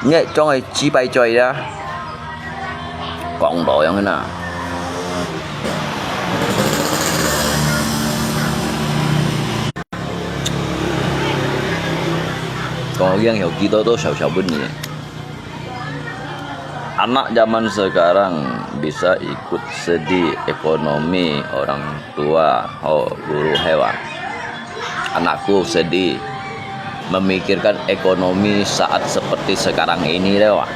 Nyek chong eh chi pai choi da. Kong do yang na. Kau yang heo kita tu siau-siau bunyi. Anak zaman sekarang bisa ikut sedih ekonomi orang tua ho guru hewan. Anakku sedih memikirkan ekonomi saat seperti sekarang ini lewat.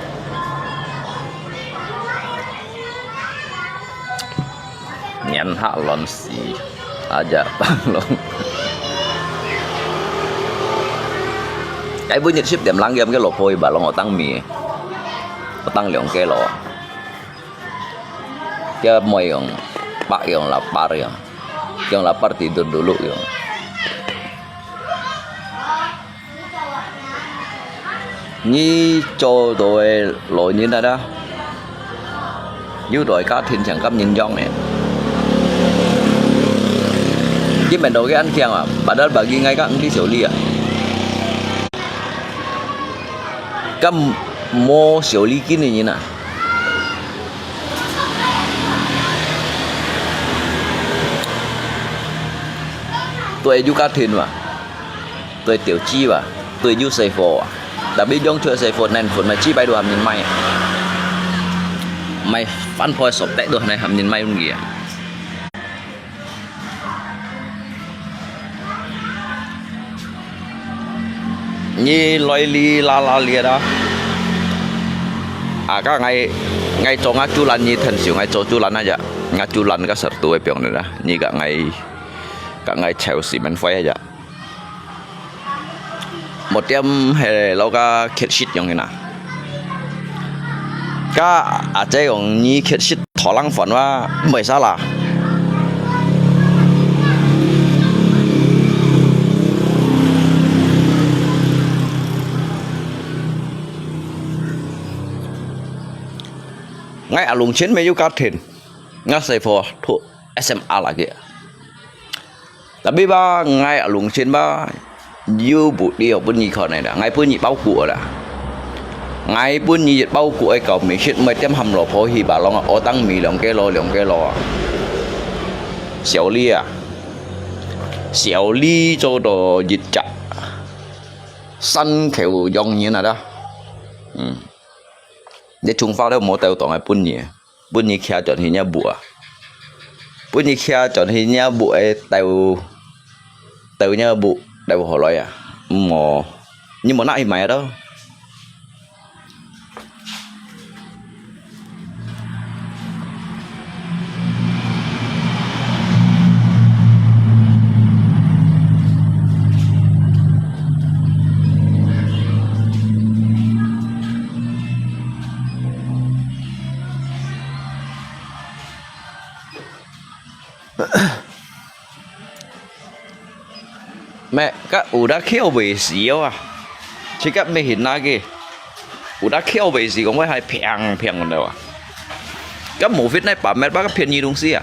Nyan hak lon si aja pang long. Ai bu nyet sip tiam lang yam ke lo khoi ba long otang mi. Otang liong ke lo. Ke moi yong, pak yong, lapar yong. Yong lapar tidur dulu yong. Nyi cho doi lo nyi na da. Yu doi ka thin chang kam nyin yong e. Kim ben do ke an kiang a, padahal bagi ngai ka ang di siu li a. Kam mo siu li kin ni nyi na. Doi yu ka thin wa. Doi tiểu chi wa, doi yu sai pho wa. Tapi jong chua sai pho nen phun mai chi pai du ham nyin mai. Mai fan pho sop tek du ham nyin mai un gia. Nyi loi li la la lia da. A ka ngai, ngai cho nga chu lan nyi than siu ngai cho chu lan a ja. Nga chu lan ka sar tu e piong da. Nyi ka ngai, ka ngai cheu si men fai a ja. Một tiêm hè lo ka khiet shit yong hina. Ka a che yong ni khiet shit tho lang phòn wa mbai sa la. ，𠊎阿龍前面有家庭，𠊎師傅讀S M R lagi。Tapi ba，𠊎阿龍前吧，有物料分你看个啦，𠊎分你包裹啦。𠊎分你包裹个搞美食，毋係點鹹蘿蔔去吧，攏啊，學當米兩个咯，兩个咯啊。小李啊，小李做到一隻，山口洋人啊，嗯。 你從化都無鬥當个本事，本事徛轉去若屋啊，本事徛轉去若屋个鬥，鬥若屋鬥好來啊，無，你無拿去賣啊都。 Mẹ, kak udah kêu về xíu à. Cakap meh hin lagi. Udah kêu về xíu, kong wei hai piang piang dah. Kak mufit nai pamet, bak pian nyi dong xí à.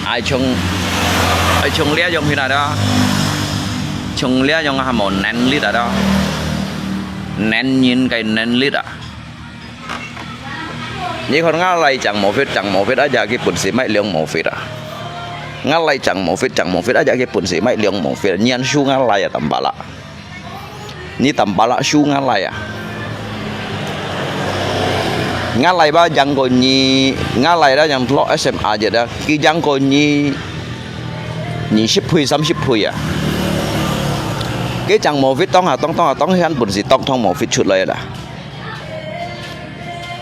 Ai chung, ai chung lia yong hin dah. Chung lia yong ha mo nen lit dah. Nen nyin kai nen lit à. 你看吾倈正無fit，正無fit，啊，也佢本事買兩無fit啊。吾倈正無fit，正無fit，啊，也佢本事買兩無fit，你還輸吾倈啊，tambah啦。你tambah啦輸吾倈啊。吾倈吧，贏過你，吾倈啦，贏落S M R一啊，佢贏過你，二十倍、三十倍啊。佢正無fit，當下當，當下當，佢還本事當，當無fit出來啦。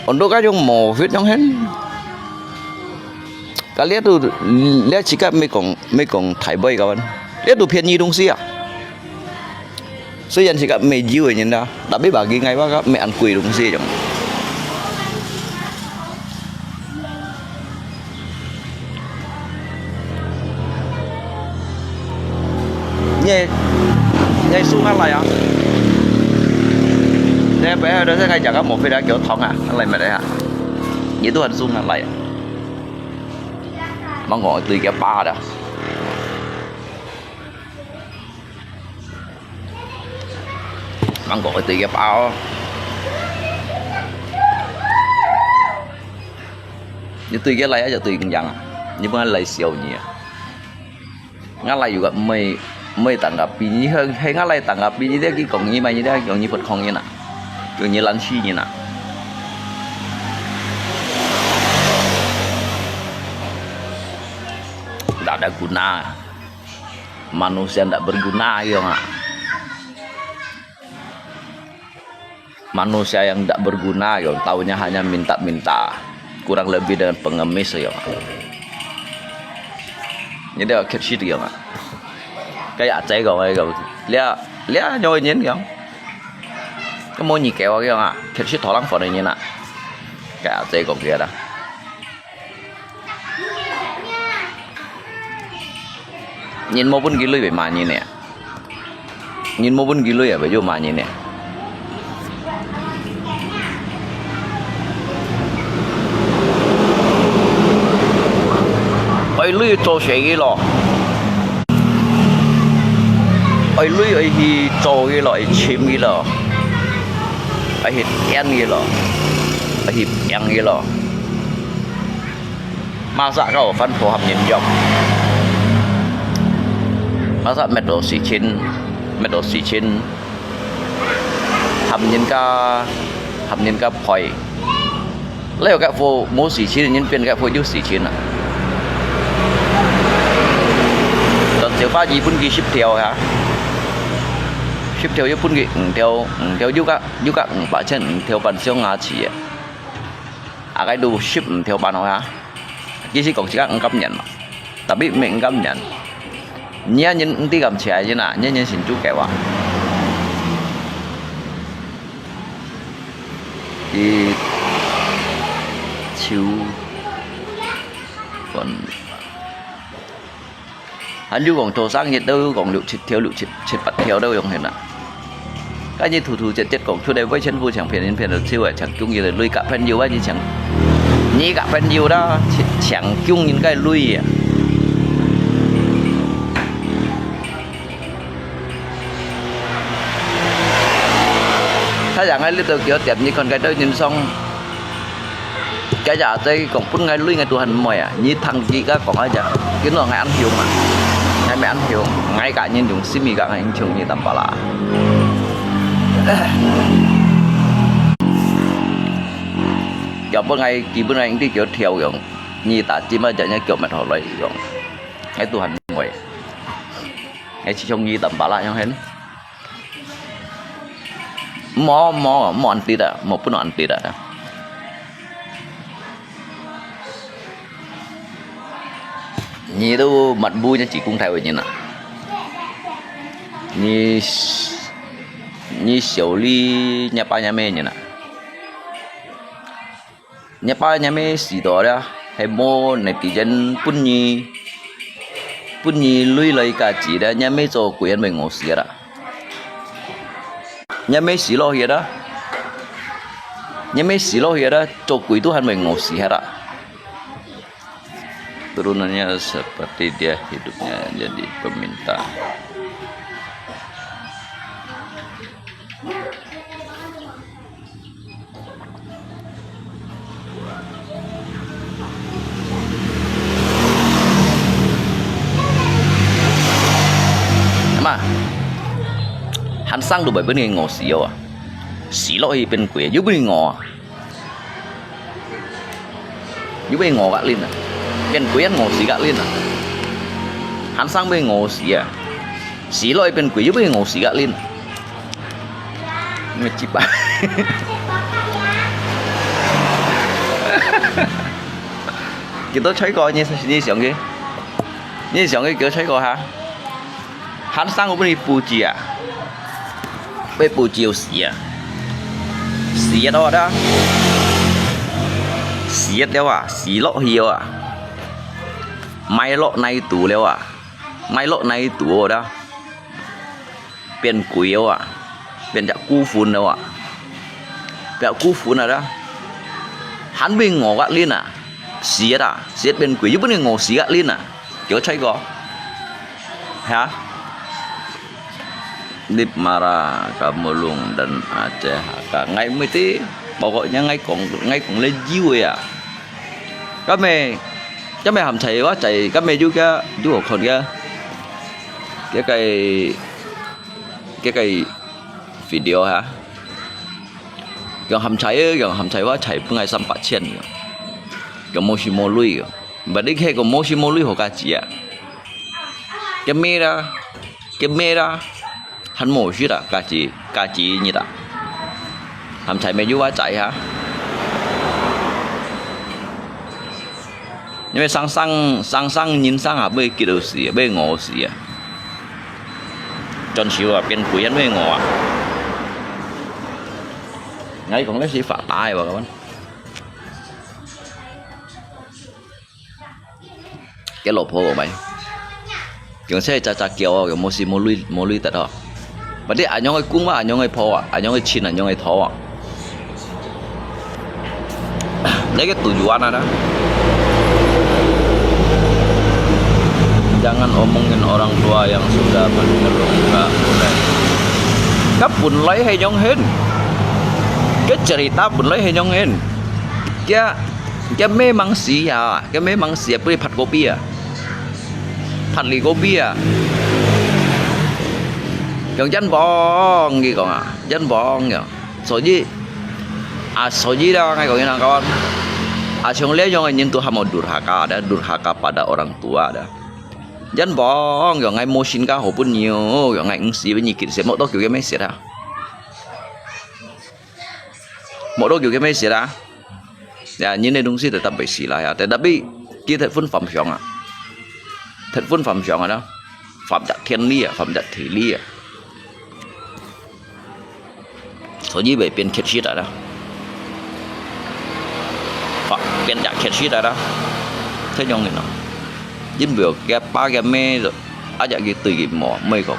Untuk kajong mufit yang hen. Kali tu, lia cakap meh kong, meh kong Thai boy kawan. Lia tu pian nyi dong xí à. Suyan cakap meh jiu nyin dah. Tapi bagi ngai ba kak meh an kui dong xí jong. Nyi, nyi su ngan lai ah. Nyi pe ha da sa ngai jak ka mo fe da kio thong ah, ngan lai me da ha. Nyi tu han su ngan lai ah. Mang ko tui kia pa da. Mang ko tui kia pa o. Nyi tui kia lai ah, nyi tui yang ah. Nyi pun lai siau nyi ah. Ngan lai yu ka mei, mei tang ka pi nyi, he, he ngan lai tang ka pi nyi, dia ki kong nyi mai nyi, dia ki kong nyi put kong nyi na. Yu nyi lan si nyi na. Ndak ada guna. Manusia ndak berguna, yong ah. Manusia yang ndak berguna, yong, taunya hanya minta-minta. Kurang lebih dengan pengemis, yong. Jadi, kecil, yong. Kaya aja kong, kaya kong. Lia, lia nyo nyin, yong. Kamu nyi kewa, yong, ah. Kecil tolong phone nyin, ah. Kaya aja kong, kaya dah. Nyin mo pun ki lui bai ma nyin nè. Nyin mo pun ki lui ah, bai yu ma nyin nè. Oi lui cho se ki lo. Oi lui oi hi cho ki lo, oi chim ki lo. Oi hi tian ki lo. Oi hi tiang ki lo. Masa kau fan pho ham nyin yong. Masa met do si chin, met do si chin. Ham nyin ka, ham nyin ka phoi. Leo ka pho mo si chin, nyin pian ka pho yu si chin ah. Don siu pa yi pun ki sip theo ha. Sip theo yu pun ki, ng theo, ng theo yu ka, yu ka, ng pa chen, ng theo pan siu nga chi ah. Akai du sip ng theo pan ho ha. Ki si kong si ka ng kam nyan ma. Tapi meng kam nyan. Nia nyin enti kam chia nyin ah, nia nyin sin chu kewa. Ki chiu kon. 還有講做生日都有講六七條、六七、七八條都用現啦。該你突突直直講出來，為錢不搶，騙人騙到手啊，搶工人个鐳，佮朋友啊，你搶，你佮朋友啦，搶，搶工人个鐳啊！他講个你都叫店，你看該兜人上 該隻阿姊講分𠊎鐳，𠊎都還毋愛啊！你聽佢个講啊隻，佢講𠊎恁凶啊，𠊎毋係恁凶，𠊎个人用心意个，𠊎應承你淡薄啦。腳本𠊎基本𠊎應該叫跳用，你打尖啊，隻腳乜好來用，𠊎都還毋愛，𠊎只想你淡薄啦，樣形。 無無無恁直啊，無分恁直啊。你都抹布你只講大話人啊？你你小李若爸若姆人啊？ 若爸若姆死到了，係無netizen分你，分你鐳來加錢了，若姆做鬼還會餓死啦。若姆死落去啦，若姆死落去啦，做鬼都還會餓死啦。Turunannya seperti dia hidupnya jadi peminta. 阿媽，還生都毋會分你餓死哦啊！死落去變鬼又分你餓啊！又分你餓个人啊！變鬼還餓死个人啊！還生分你餓死啊！死落去變鬼又分你餓死个人啊！ 你雞巴。幾多吹過？你你想去？你想去幾多吹過哈？還生我分你補給啊？會補給死啊？死了的，死了啊，死落去了啊，埋落泥土了啊，埋落泥土了的。 變鬼了啊，變隻孤魂了啊，變孤魂了啦。還會餓个人啊，死啊，死變鬼又分你餓死个人啊，叫吹過，哈？Lip Mara, Kamulung dan Aceh Hakka. Ngai mesti, pokoknya ngai kong, ngai kong le jiu ya. Kami, kami ham chai wa chai, kami juga dua kon ya. 該个，該个video哈，用鹹菜，用鹹菜花菜分𠊎三百千个，用無時無鐳个，毋係你去講無時無鐳好價錢啊？該咩啦，該咩啦，還無事啦，價錢，價錢你啦，鹹菜咩有我在哈。 因為生生，生生人生啊，會激到死，會餓死啊。轉手啊，變鬼啊，會餓啊。𠊎講該係發達个，我講。該老婆講咩？ 用這隻隻叫哦，用無時無鐳，無鐳得哦。Berarti恁樣个公啊，恁樣个婆啊，恁樣个親，恁樣个頭啊。Lagi tujuan ada. Jangan omongin orang tua yang sudah meninggal. Ka 本來係樣形，該 cerita 本來係樣形，該該memang死啊，該 memang死啊，不會拍kopi啊。 Phan Li Kopi啊，用冤枉，佢講啊，冤枉呀。所以，啊，所以啦，𠊎講佢兩個，啊，像這樣个人都還無durhaka，dah durhaka pada orang tua dah。冤枉，用𠊎無心个好朋友，用𠊎毋死分你見識，莫多久个咩事啊，莫多久个咩事啊。 Ya，人个東西tetap會死啦，ya。Tetapi佢tetap分犯上啊，tetap分犯上啊，犯隻天理啊，犯隻地理啊。所以會變乞食啊啦，犯，變隻乞食啊啦，這樣个咯。因為佢爸佢姆啊，隻佢對佢無，毋會講，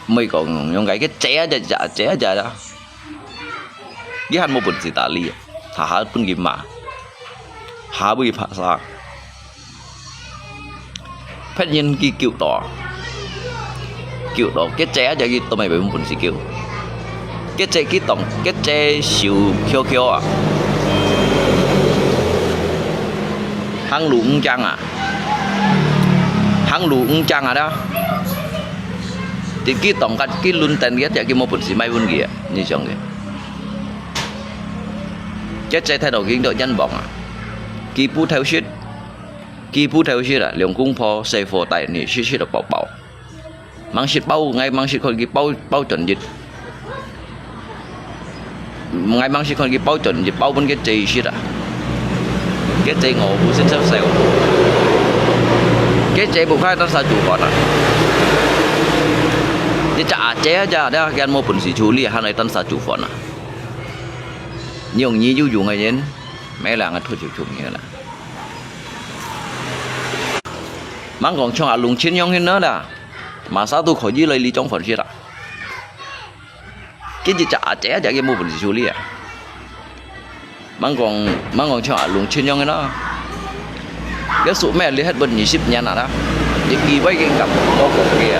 毋會講用个，佢借啊隻，借啊隻啦。佢還無本事搭理，下下分佢罵，下下分佢拍殺。別人佢救到，救到，佢借啊隻佢都毋會本事救。 佢借佢當，佢借手翹翹啊，行路毋驚啊，行路毋驚啊啦。佢當佢，佢輪等佢，佢無本事買分佢啊，你想个。佢借太多佢都冤枉啊，佢不偷食，佢不偷食啊，兩公婆細伙帶你食食到飽飽。 吂食飽，𠊎吂食看佢飽，飽轉日。𠊎吂食看佢飽轉日，飽分佢借食啊。佢借我無先收手。佢借無開單儕煮飯啊。你隻阿姐啊，隻，佢無本事處理，還來單儕煮飯啊。你用你有用个人，無人个拖手手你啦。吂講像阿龍親樣形个啦。 麼儕都可以來里長飯食啊。佢一隻阿姐啊，佢無本事處理啊。吂講，吂講像阿龍親樣个啦。佢叔姆離開分二十年啊啦，一句話佢敢無講佢啊？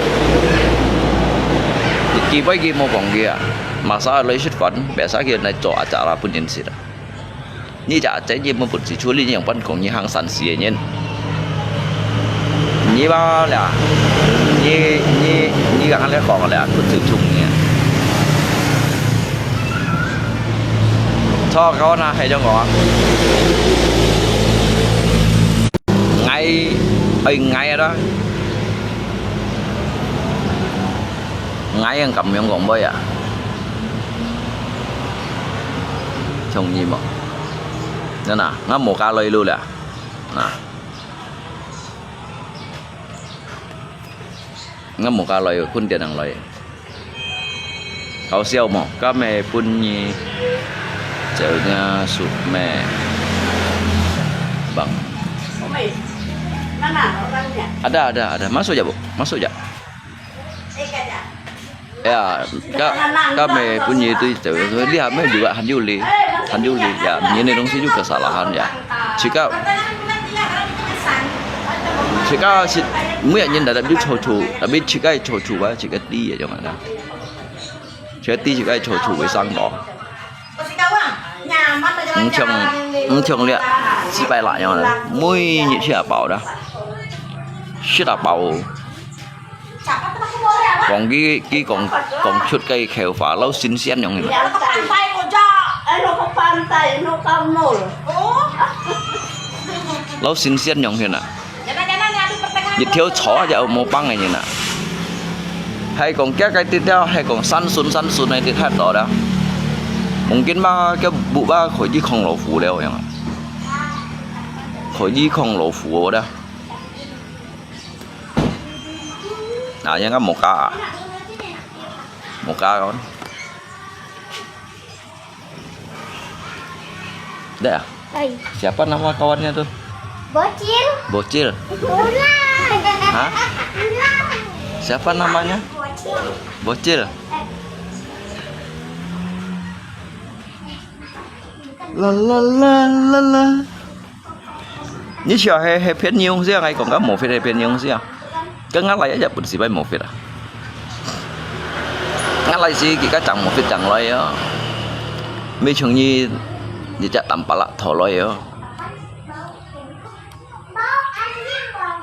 一句話佢無講佢啊？麼儕來食飯，麼儕佢來做阿姐啦，分人食啊。 你隻阿姐你無本事處理，你仰般講你行善事个人？你吧啦，你，你，你个恁樣講啦，不尊重你。錯，講啊，係恁樣講啊。𠊎，愛𠊎啊啦。 𠊎樣敢樣講話啊？像你無？真啊，𠊎無加來路啦，啊。𠊎無加來，坤爹人來。搞笑無？今日半夜，就那叔姆。Bang. Ada, ada, ada. Masuk je, Bu. Masuk je. Ya, ka, kami punya itu, itu, lihat, meh juga hanjuli, hanjuli, ya, ini dong si juga kesalahan, ya. Jika, jika si, mu ya nyen dadap ju chochu, tapi jika chochu ba, jika ti ya, jangan lah. Jika ti, jika chochu, wei sang dong. 毋像，毋像了，失敗啦，樣啦，每日食啊飽啦，食啊飽。講佢，佢講，講出个口話，老新鮮樣啦。老新鮮樣啦。 一條草也無幫个人啊。係講佢个地條，係講山脣山脣个地太多了。Mungkin嘛，佢屋吧可以扛老虎了樣啊。可以扛老虎哦的。啊，應該無加啊。無加哦。 Dah, Hai. Siapa nama kawannya tuh? Bocil. Bocil. Ular. Hah? Ular. Siapa namanya? Bocil. Bocil. La la la la la. 你笑係，係騙人个，𠊎講个無騙係騙人个。該𠊎倈仔也本事擺無騙啊。𠊎倈仔佢个正無騙正來啊，無像你，你隻單巴拉討來啊。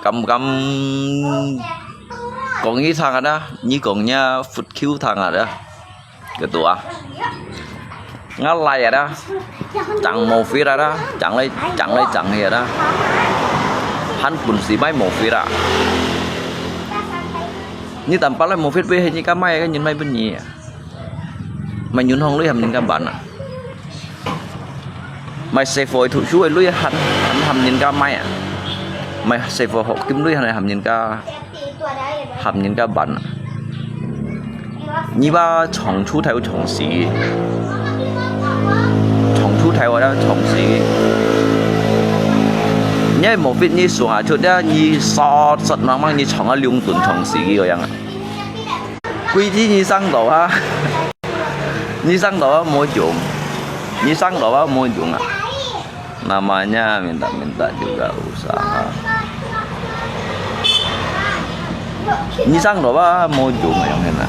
敢敢講你聽啊啦，你講你佛Q聽啊啦。 Ketua. Ngalai ada. Chang mufit ada. Chang lai, chang lai, chang hi ada. Han pun si mai mufit ah. Ni tampa lai mufit pe ni ka mai ka nyin mai pun ni. Mai nyun hong lui ham nyin ka ban ah. Mai se foi thu shu lui han, han ham nyin ka mai ah. Mai se foi hok kim lui han ham nyin ka 含人家玩啊。你把冲出头冲死，冲出头啊，冲死。你無fit你上下出呀，你殺殺忙忙你長啊兩頓長時間个樣啊。歸天你上到啊，你上到啊無用，你上到啊無用啊。Namanya minta-minta juga usaha. Ni sang lo ba mo jung ayong hena.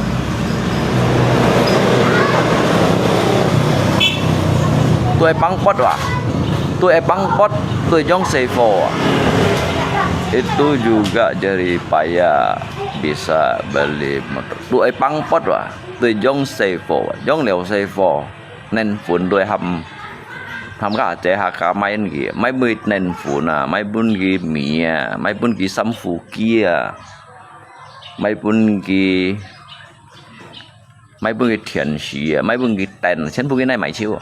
Tuai pangpot wa. Tuai pangpot, tuai jong seifo wa. Itu juga jerih payah bisa beli motor. Tuai pangpot wa. Tuai jong seifo wa. Jong liau seifo. Nen phun tuai ham. Ham ka ate ha ka mai ki. Mai bui nen phun a. Mai bun ki mi a. Mai bun ki sam fu ki a. Mai bun ki, mai bun ki thian si a, mai bun ki ten, thian bun ki nai mai chiu a.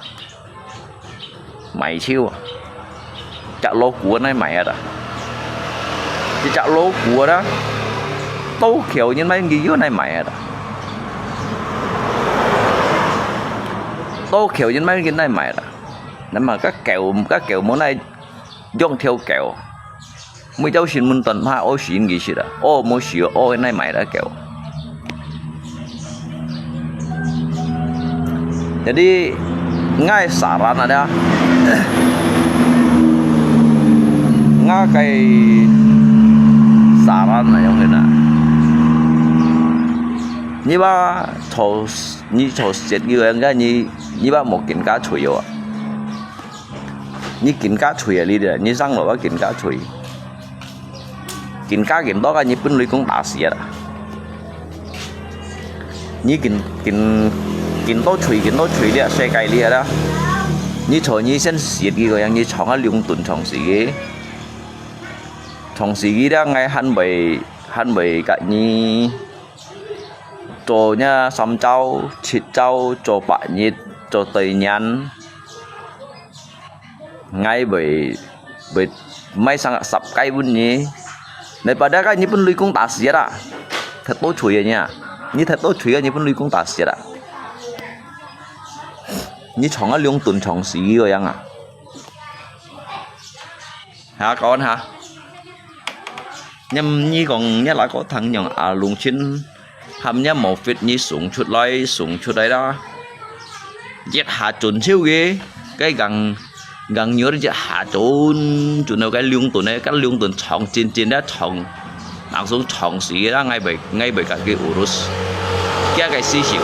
Mai chiu a. Chak lo ku nai mai a ta. Chak lo ku a ta. To khiau nyen mai ki yo nai mai a ta. To khiau nyen mai ki nai mai a ta. Nama ka keu, ka keu mo nai yong thiau keu. Mui chau sin mun ton pha o sin ki sit a. O mo si o nai mai ta keu. Jadi, ngai saran ada. Ngai kai saran na yong kena. Ni ba cho, ni cho set ki yang ka ni, ni ba mo kin ka chui yo. Ni kin ka chui a li de, ni sang lo ba kin ka chui. Kin ka kin to ka ni pun lui kung ta siat a. Ni kin, kin, kin to chui, kin to chui li a, sai kai li a da. Ni cho ni sen siat ki ko yang ni chong a liung tun chong si ki. Chong si ki da ngai han bai, han bai ka ni. Cho nya sam chau, chit chau, cho pa nyit, cho tơi nhan. Ngai bai, bai mai sang sap kai bun ni. Nai pada kai ni pun lui kung ta siat a. Thật to chui a nya. Ni thật to chui a ni pun lui kung ta siat a. Ni chong a liung tun chong si ko yang a. Ha, kawan ha. Nyam ni kong nya la ko thang nyong a lung chin. Ham nya mo fit ni sung chut lai, sung chut lai da. Yet ha chun chiu ki. Kai gang, gang nyur yet ha chun, chun kai liung tun, kai liung tun chong chin chin da chong. Nang sung chong si da ngai bai, ngai bai ka ki urus. Kia kai si siu.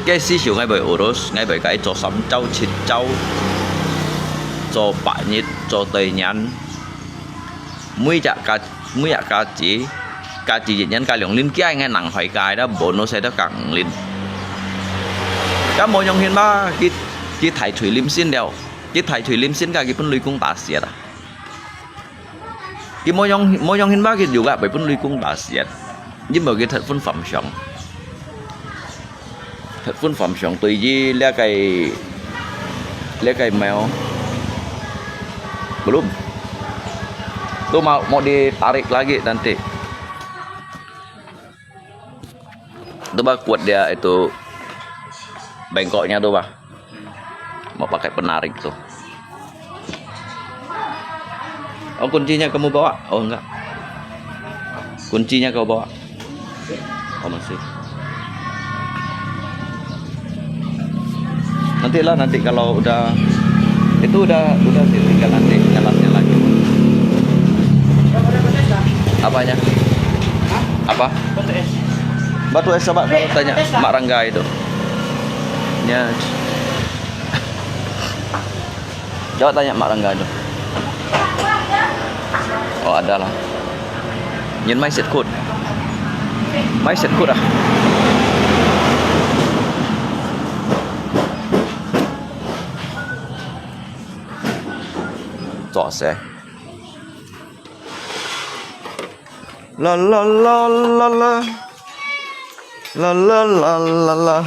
Kai si siu ngai bai urus, ngai bai kai cho sam chau chit chau. Cho pa nyit, cho tơi nhan. Mui chak ka, mui chak ka chi, ka chi yit nyan ka liong lin kia ngai nang hoi kai da bonus sai da kang lin. Ka mo yong hin ba, ki, ki thai chui lim sin liao. Ki thai chui lim sin ka ki pun lui kung ta siat a. Ki mo yong, mo yong hin ba ki juga bai pun lui kung ta siat. Ni mo ki thật phun pham siang. Thật phun pham siang tui yi lia kai, lia kai mèo. Belum. Tu mau, mau ditarik lagi nanti. Tu ba kuat dia itu bengkoknya tu ba. Mau pakai penarik tu. Oh, kuncinya kamu bawa? Oh, enggak. Kuncinya kau bawa? Oh, masih. Nantilah, nanti kalau udah, itu udah, udah sih, tinggal nanti jalannya lagi. Apanya? Apa? Batu es, coba kau tanya Mak Rangga itu. Ya. Coba tanya Mak Rangga itu. Oh, ada lah. Nyen mai set khut. Mai set khut ah. Cok se. La la la la la. La la la la la.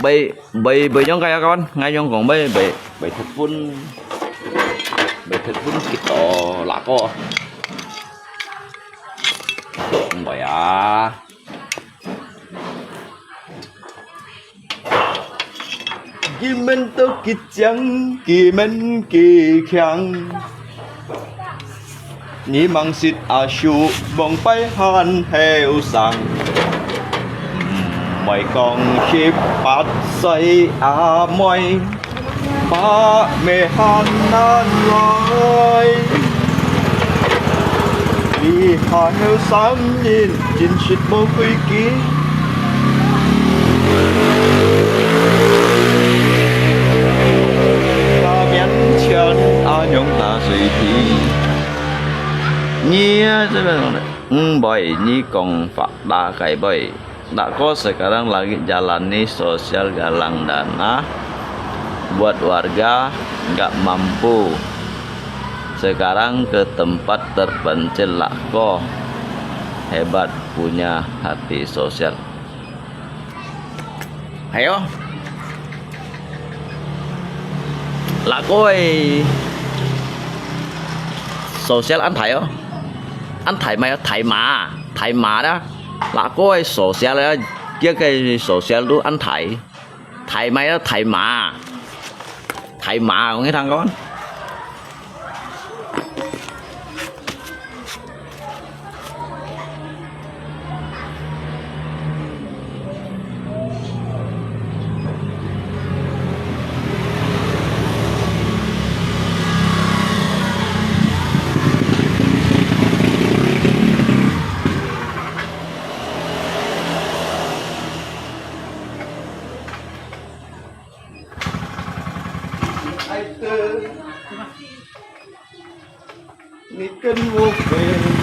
Bai, bai, bai yong kaya kawan, ngai yong kong bai, bai, bai thut pun, bai thut pun kito lako. Bai ah. 佢面都幾靚，佢面幾靚。你吂識阿秀，望擺還後生。毋會講十八歲阿妹，把妹還難來。你還後生人，真實無規矩。 大面前阿娘打水皮。你啊，這個，嗯，喂，你講法拉該喂，那個sekarang lagi jalani sosial galangan, ah. Buat warga nggak mampu. Sekarang ke tempat terpencil lako. Hebat punya hati sosial. 係哦。那個誒，sosial恁大哦，恁大嘛，大嫲，大嫲啦。那個誒，sosial啦，這個sosial都恁大，大嘛，大嫲，大嫲，講你聽講。 你跟我飞。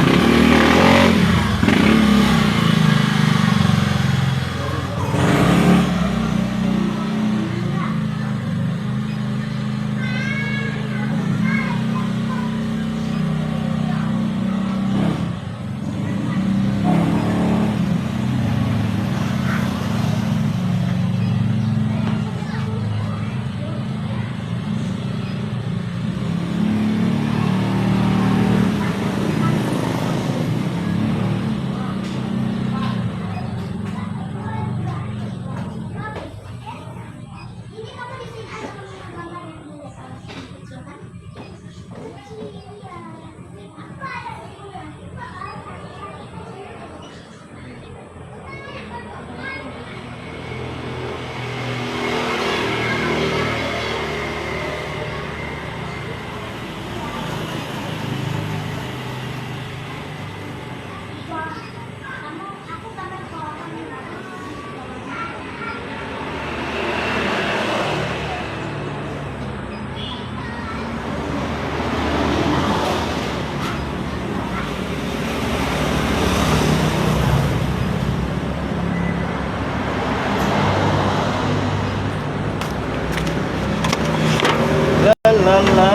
啦啦啦，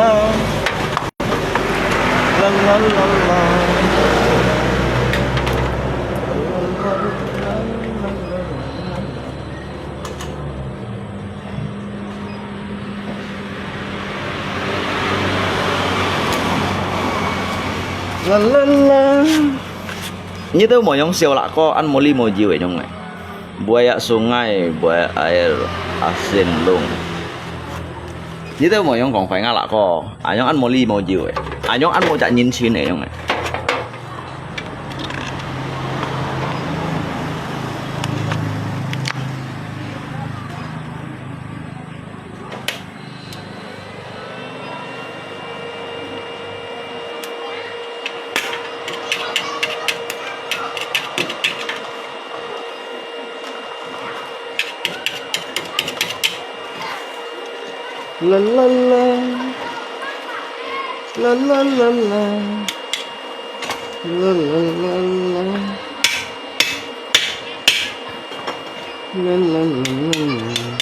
啦啦啦啦。 啦啦啦。你都無用笑啦，哥，恁無禮無由个樣个。Buaya sungai, buaya air, asin lung. 你都無用講話啊啦，哥，恁樣恁無禮無由个，恁樣恁無責任心个樣个。 啦啦啦，啦啦啦啦，啦啦啦啦。 啦啦啦啦啦。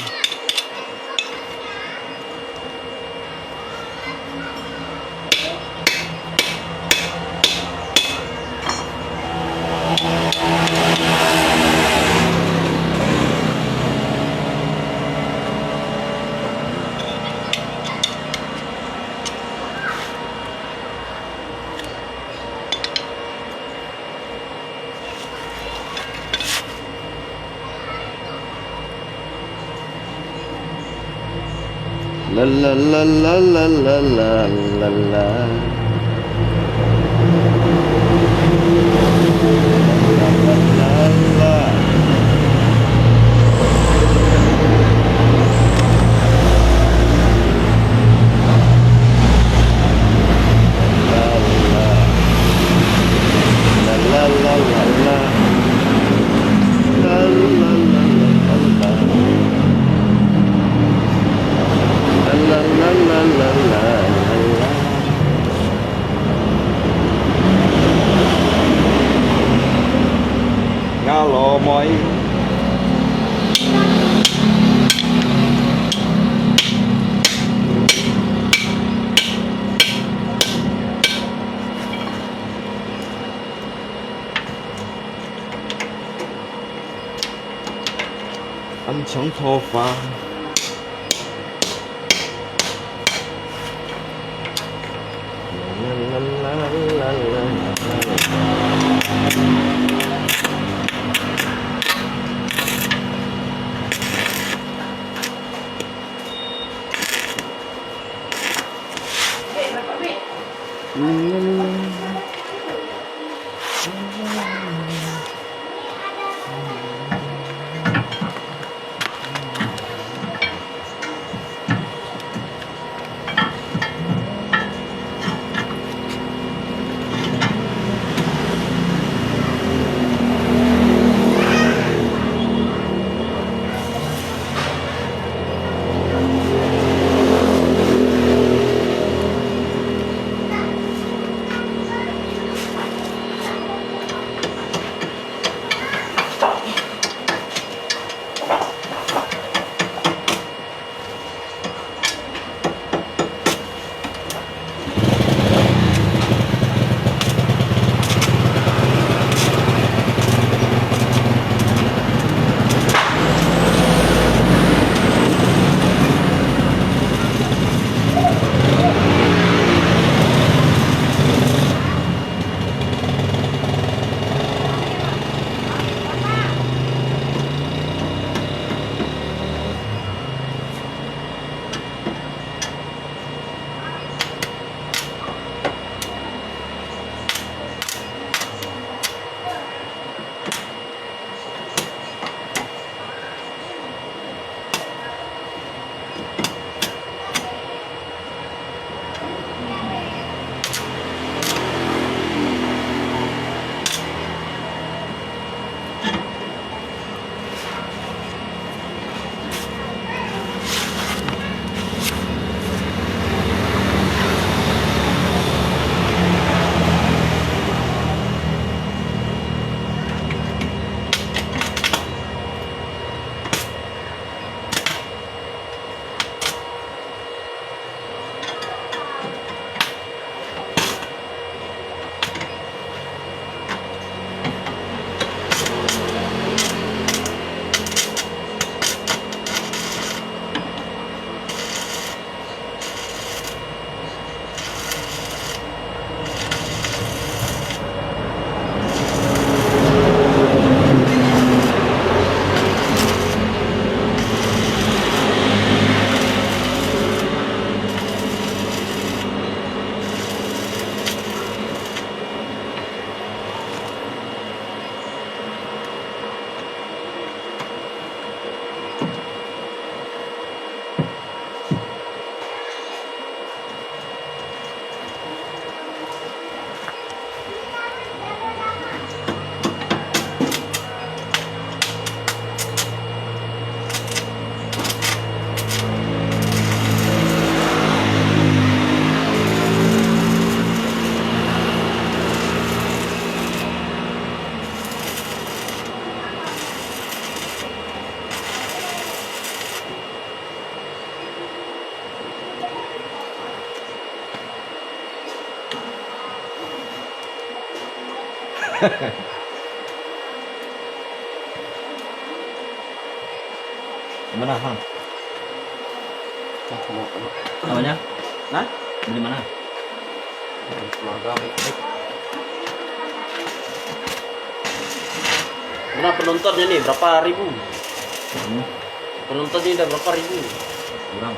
啦啦啦啦啦啦啦啦啦。啦啦啦啦啦。啦啦啦啦啦。啦啦啦啦啦啦。 啦啦啦啦啦啦啦。𠊎老妹。暗藏桃花。 Mana, Hang? Apanya? Hah? Dari mana? Keluarga baik-baik. Mana penontonnya nih? Berapa ribu? Hmm? Penontonnya udah berapa ribu? Kurang.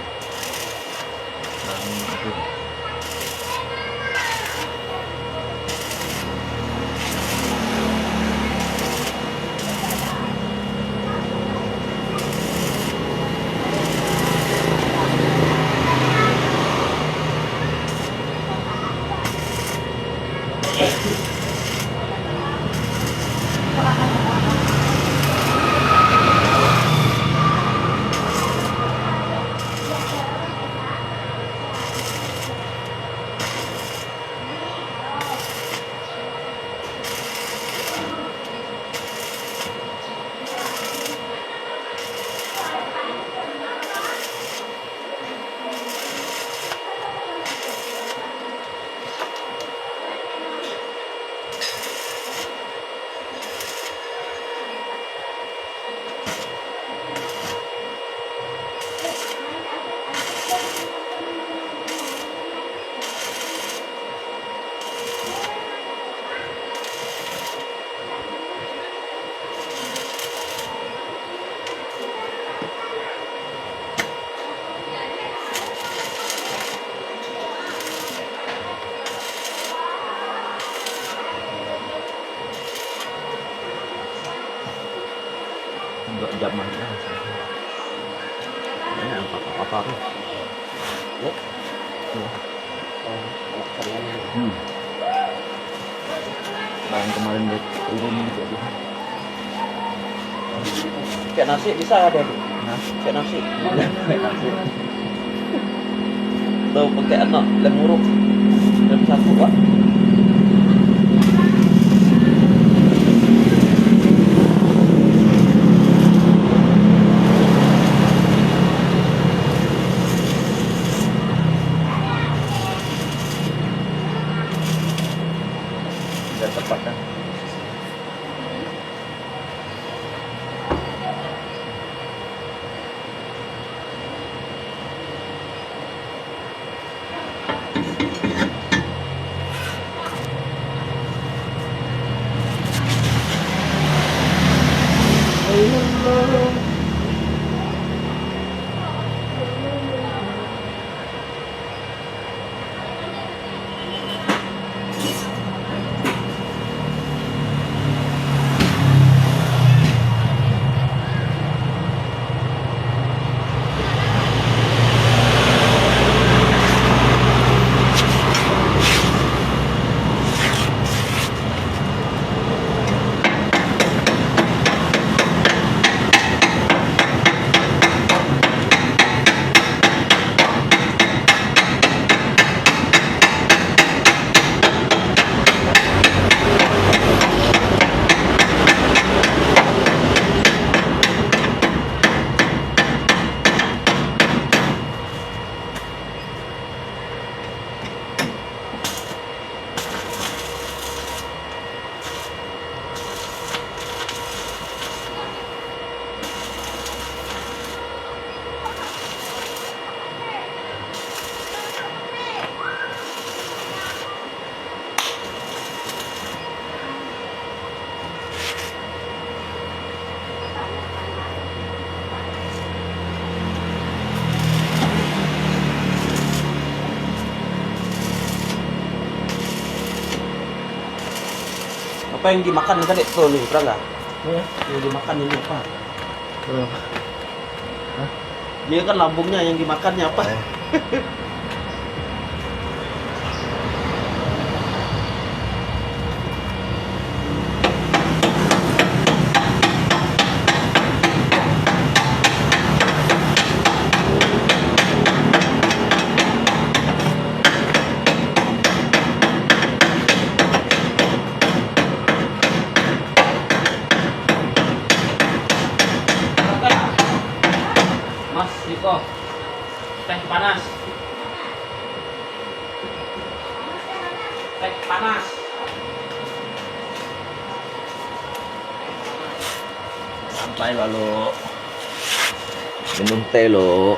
Enggak jam mandi lah. Ini apa-apa tu. Ya. Ya. Oh, oh, kalian. Hmm. Nah, yang kemarin dia turun ni juga dia. Pakai nasi bisa ada tu. Hah? Pakai nasi. Pakai nasi. Tahu pakai anak, lem huruf. Lem satu, Pak. Udah tepat kan? Apa yang dimakan tadi tuh nih, pernah nggak? Hah? Yang dimakan ini apa? Kenapa? Hah? Dia kan lambungnya yang dimakannya apa? Oh. Mas, iko. Teh panas. Teh panas. Sampai lalu minum teh lo.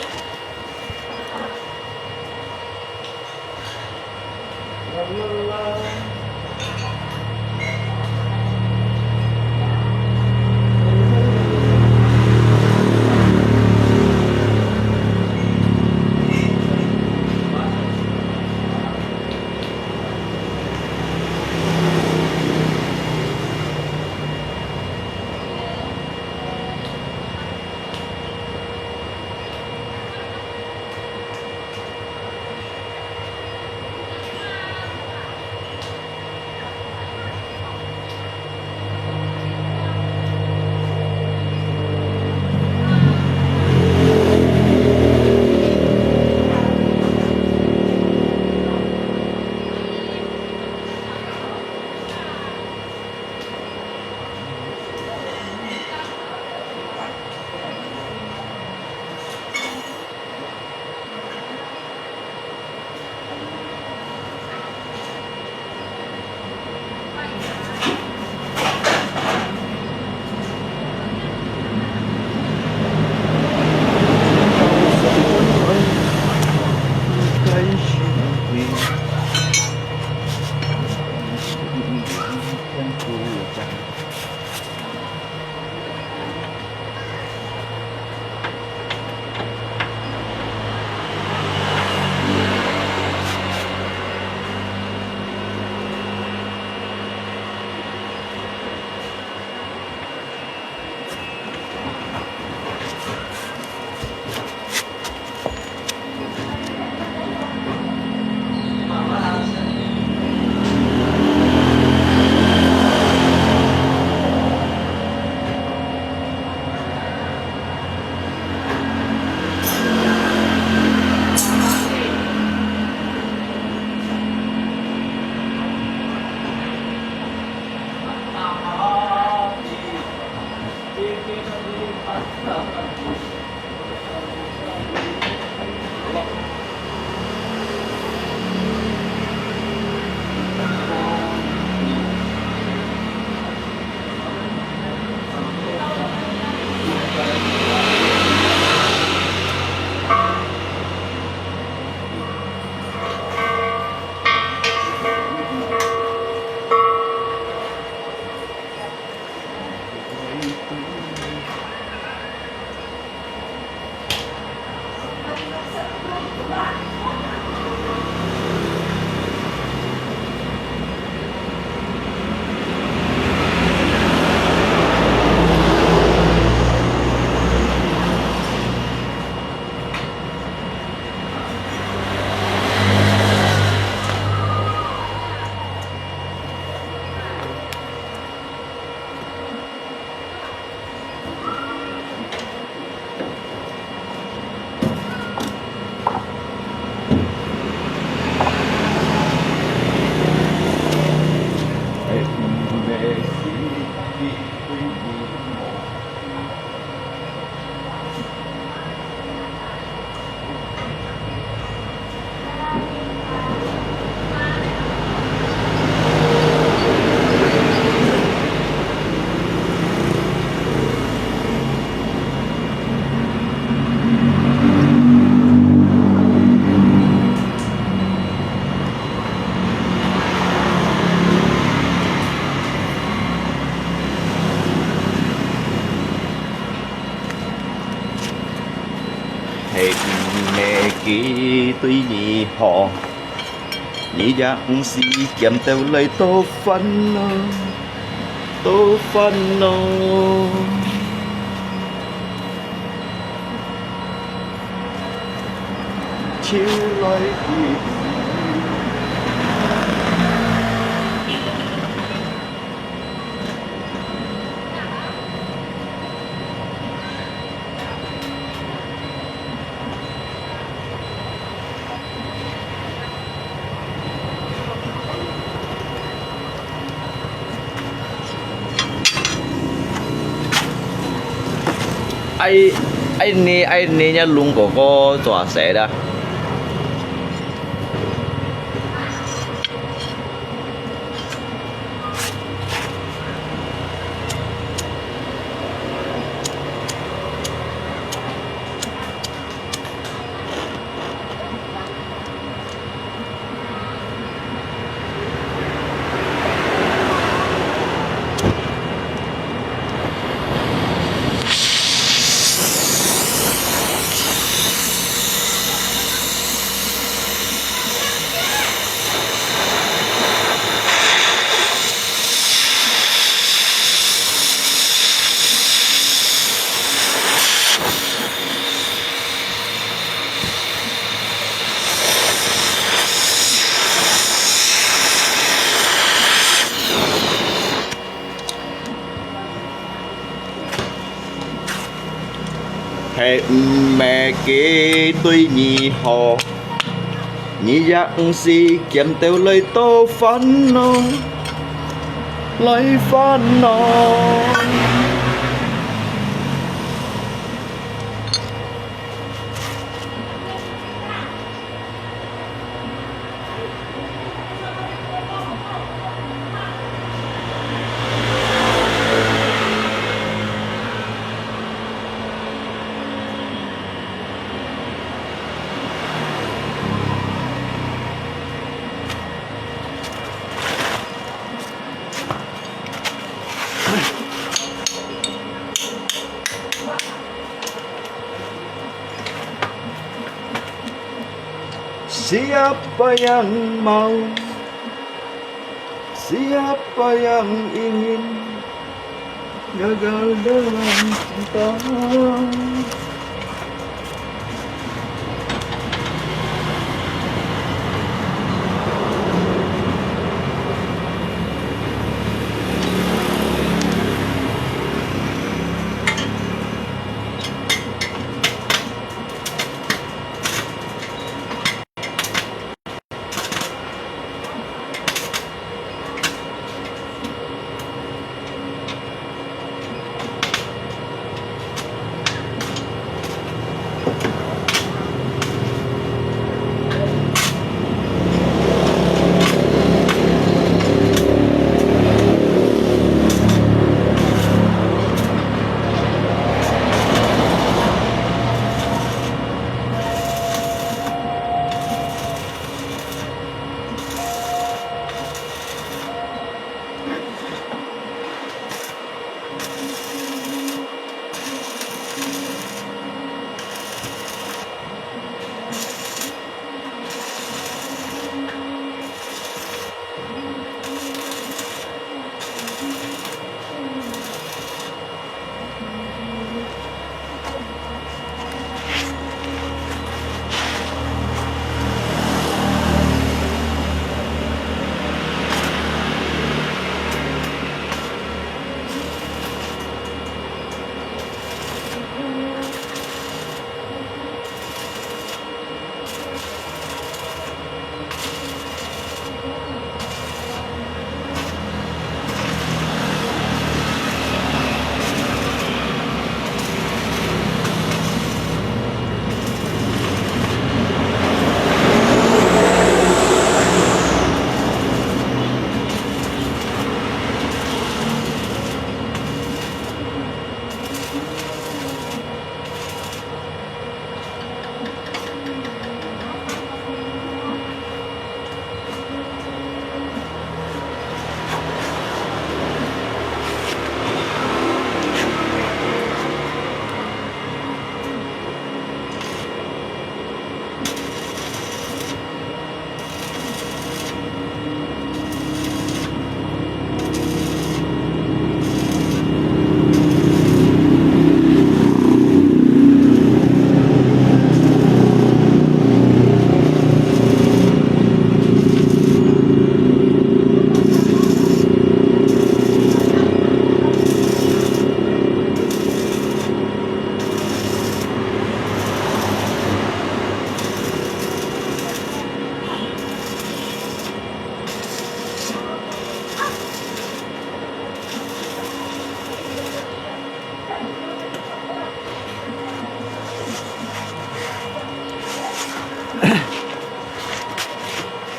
對你好，你也毋使見到來多煩惱，多煩惱。就來去。 愛，愛你，愛你，若龍哥哥做事啦。 係毋係佢對你好，你也毋使見到來多煩惱，來煩惱。Siapa yang mau, siapa yang ingin gagal dalam cinta?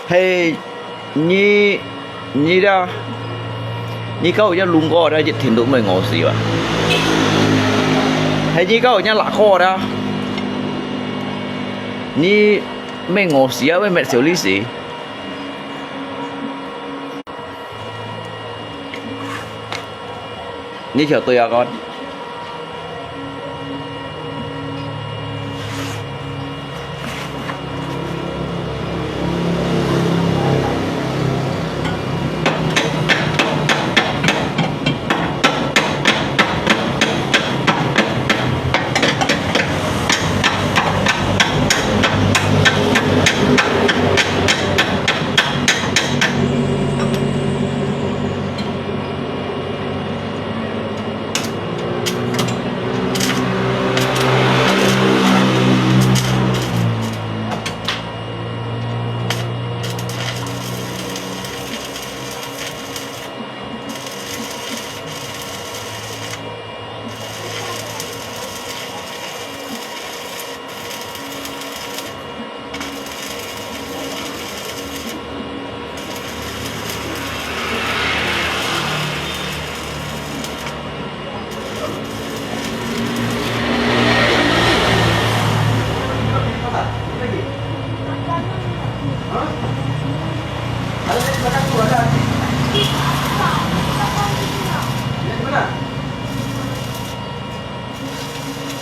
係你，你這，你搞這弄過這一天都毋會餓死啊？係你搞這拉過這，你毋會餓死啊，毋會搣小利息。 你就對啊講。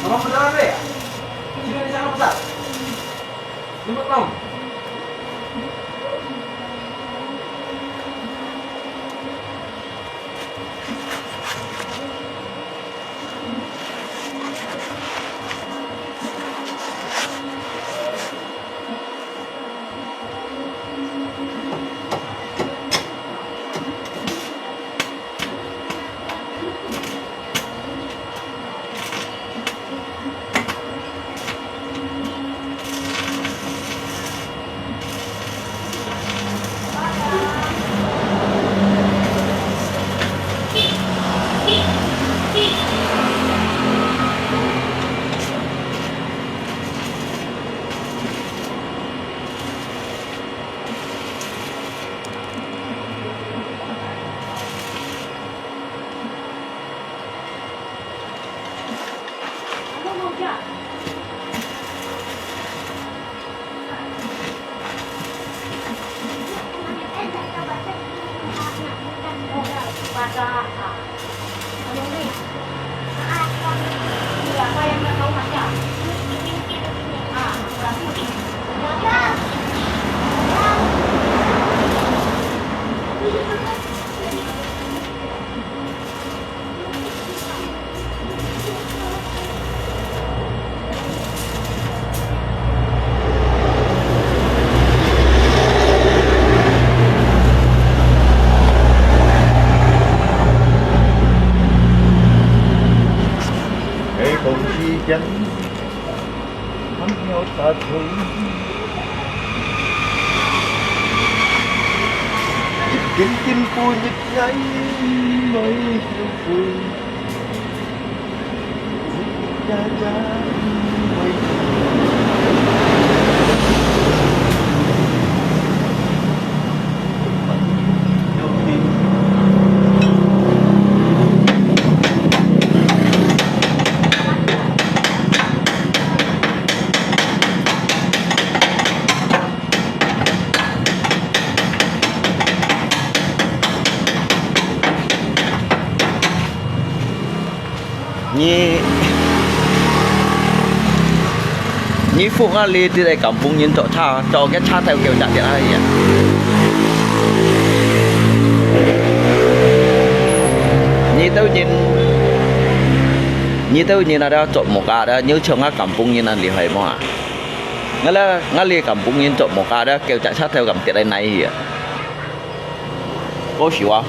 Mama berjalan dulu ya? Sini di sana besar. Jemput Mom.你，你服啊，你這個甘榜人做車，做个車頭叫啥个啊？你兜人，你兜人啊，做麼个啊？你像啊甘榜人啊，厲害無啊？ 𠊎啦，𠊎哩甘榜人做麼个啦，叫隻車頭甘跌來哪去啊？搞笑啊！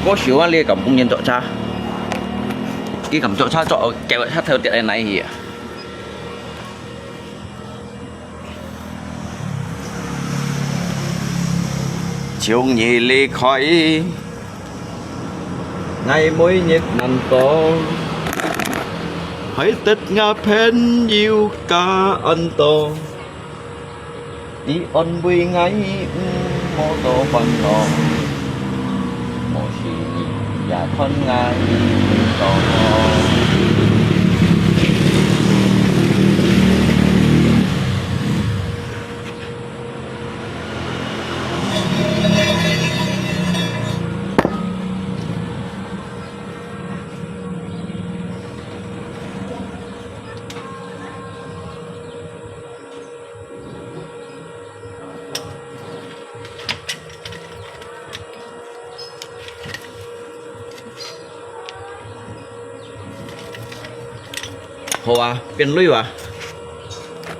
過少啊，你敢幫人捉車？你敢捉車捉，叫車頭跌在哪去啊？從你離開，𠊎每日難過，害得𠊎朋友加恁多。 你安慰𠊎，毋好多煩惱，無事你也看𠊎多。好啊，變鐳啊！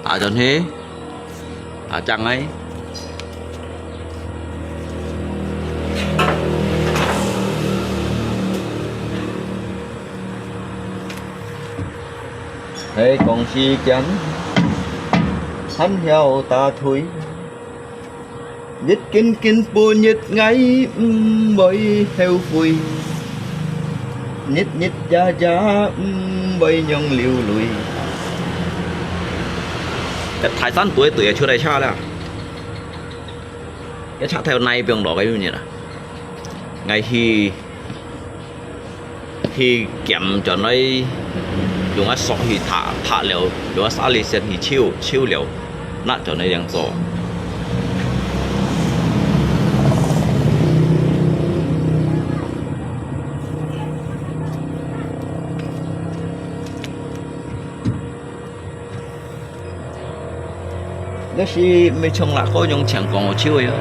打轉去，打正來。係講時間，還曉打腿。 日緊緊步日，𠊎毋會後悔，日日夜夜毋會讓流淚。這大山對對就來車了，這車頭哪一邊落个有人啊？𠊎去 去撿轉來，用个索去拍，拍了，用个沙律線去抽，抽了，拿轉來樣做。 該係毋係像那個用槍管好手个啊？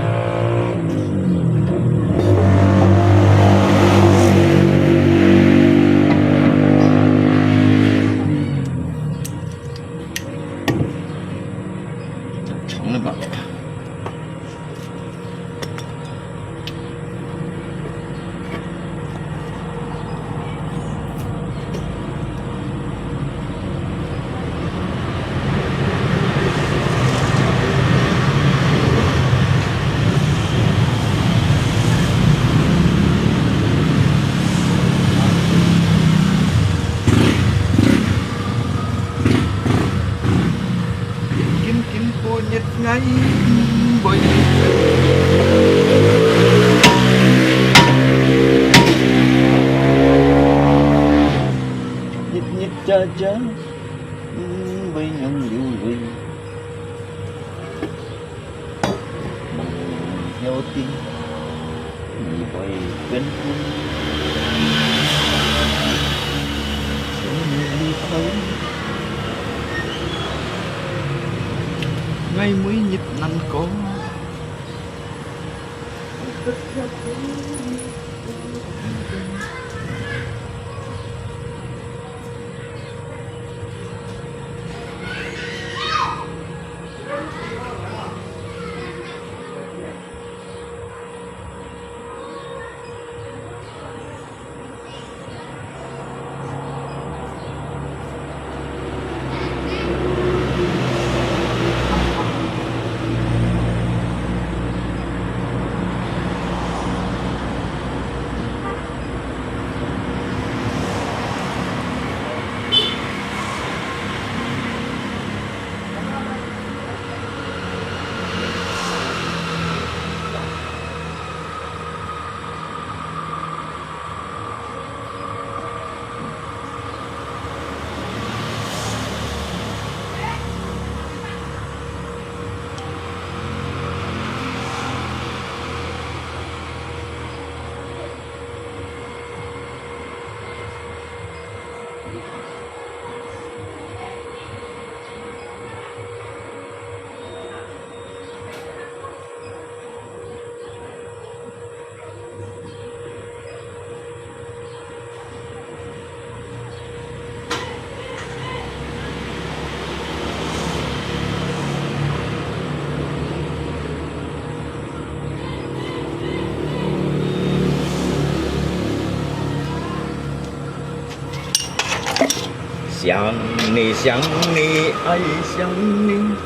長了吧？ 緊緊步日，𠊎毋會，日日夜夜毋會讓流淚。 曉得你會變心，從你離開，𠊎每日難過。想你，想你，爱想你。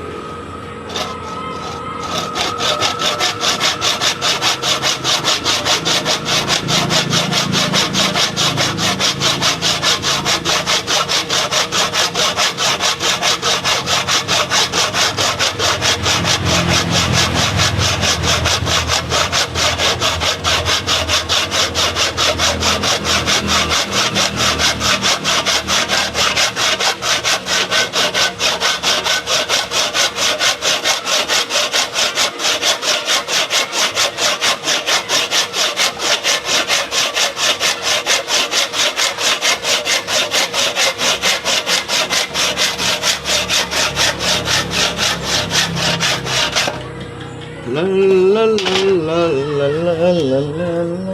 啦啦啦啦啦啦啦啦。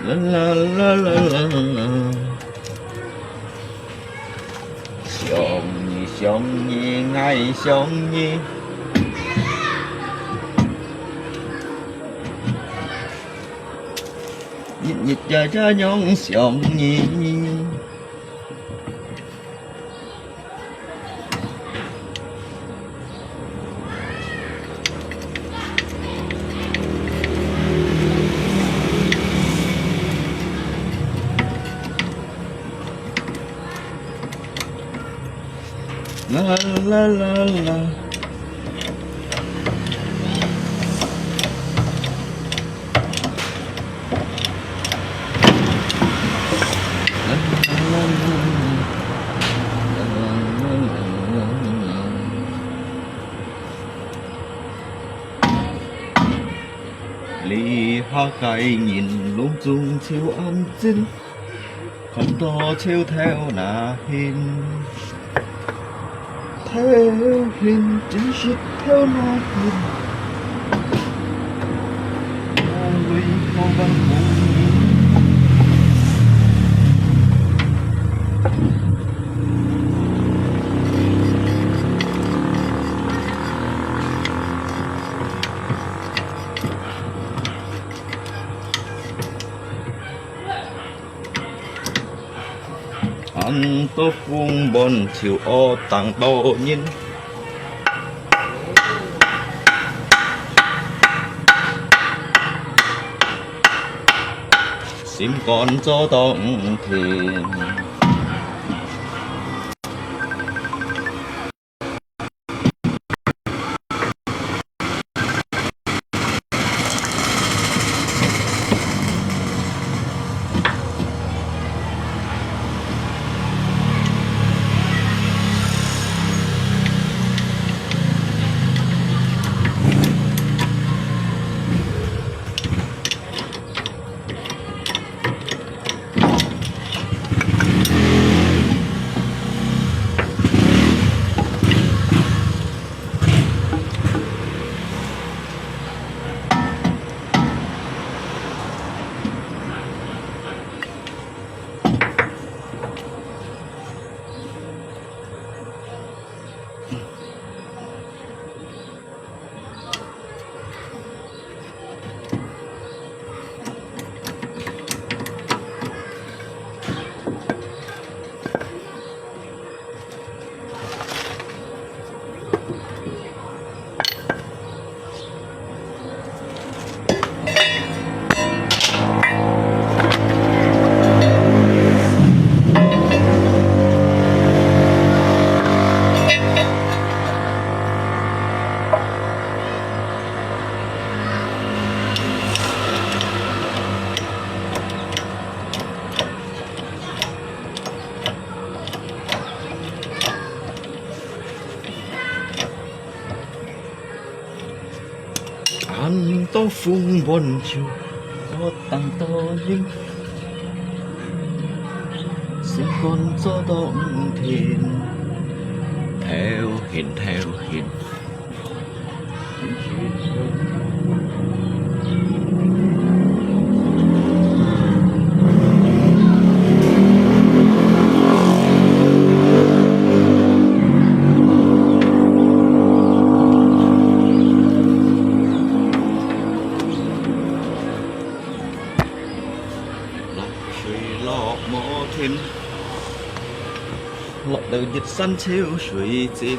啦啦啦啦啦啦。想你，想你，爱想你。日日夜夜仰想你。 啦啦啦啦。這下个人攏總就恁精，看到就頭那暈。頭暈，真係頭那暈。哪位好玩無？ 恁多風悶就屙當多人，心肝做當定。 恁多風悶就屙當多人，心肝做當定，頭暈頭暈。啦落到日山潮水靜。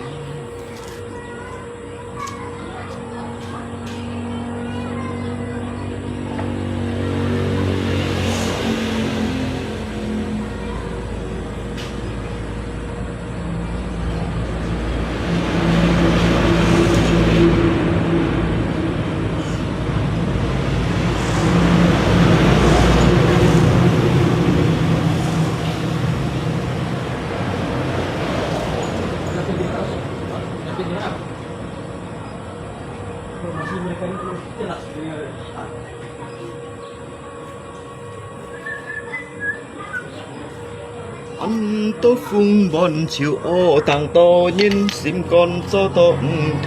恁多風滿樹，哦，當多人心肝做到毋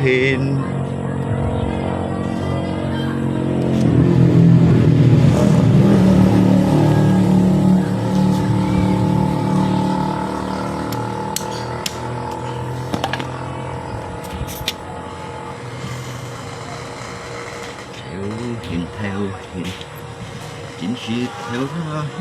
定。頭暈，頭暈，真係頭那暈。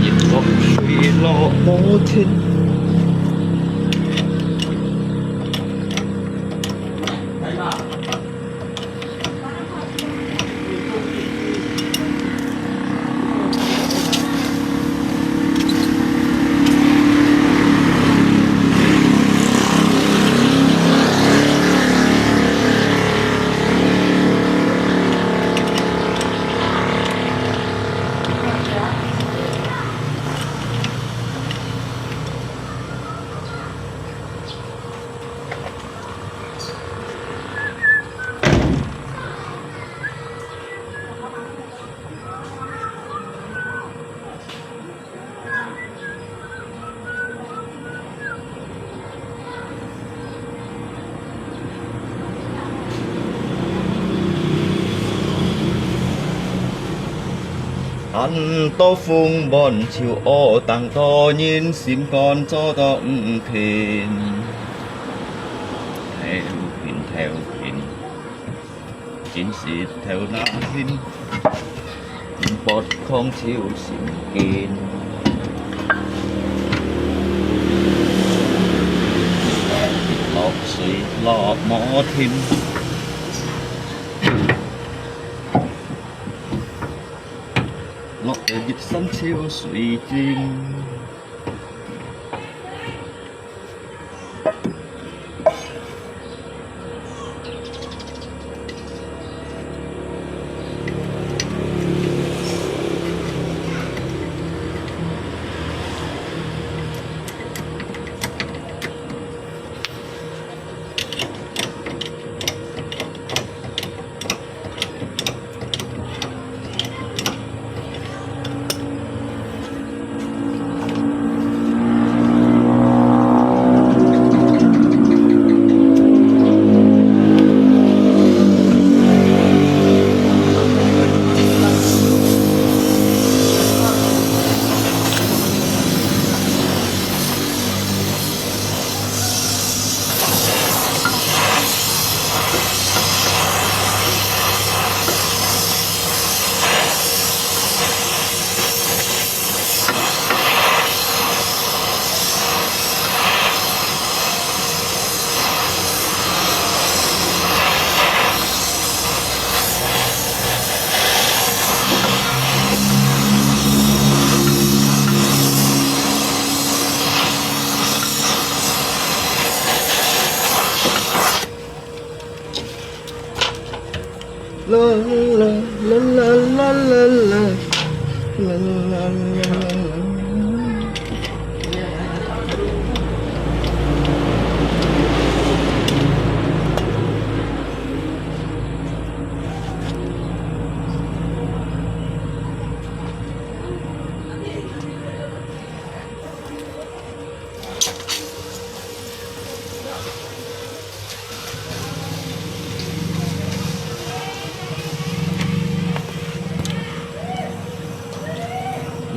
日落水落摩天。 恁多風滿樹，哦，當多人心肝做到毋定。頭暈，頭暈，真係頭那暈，發狂就心驚。落水落摩天。 落到日山潮水靜。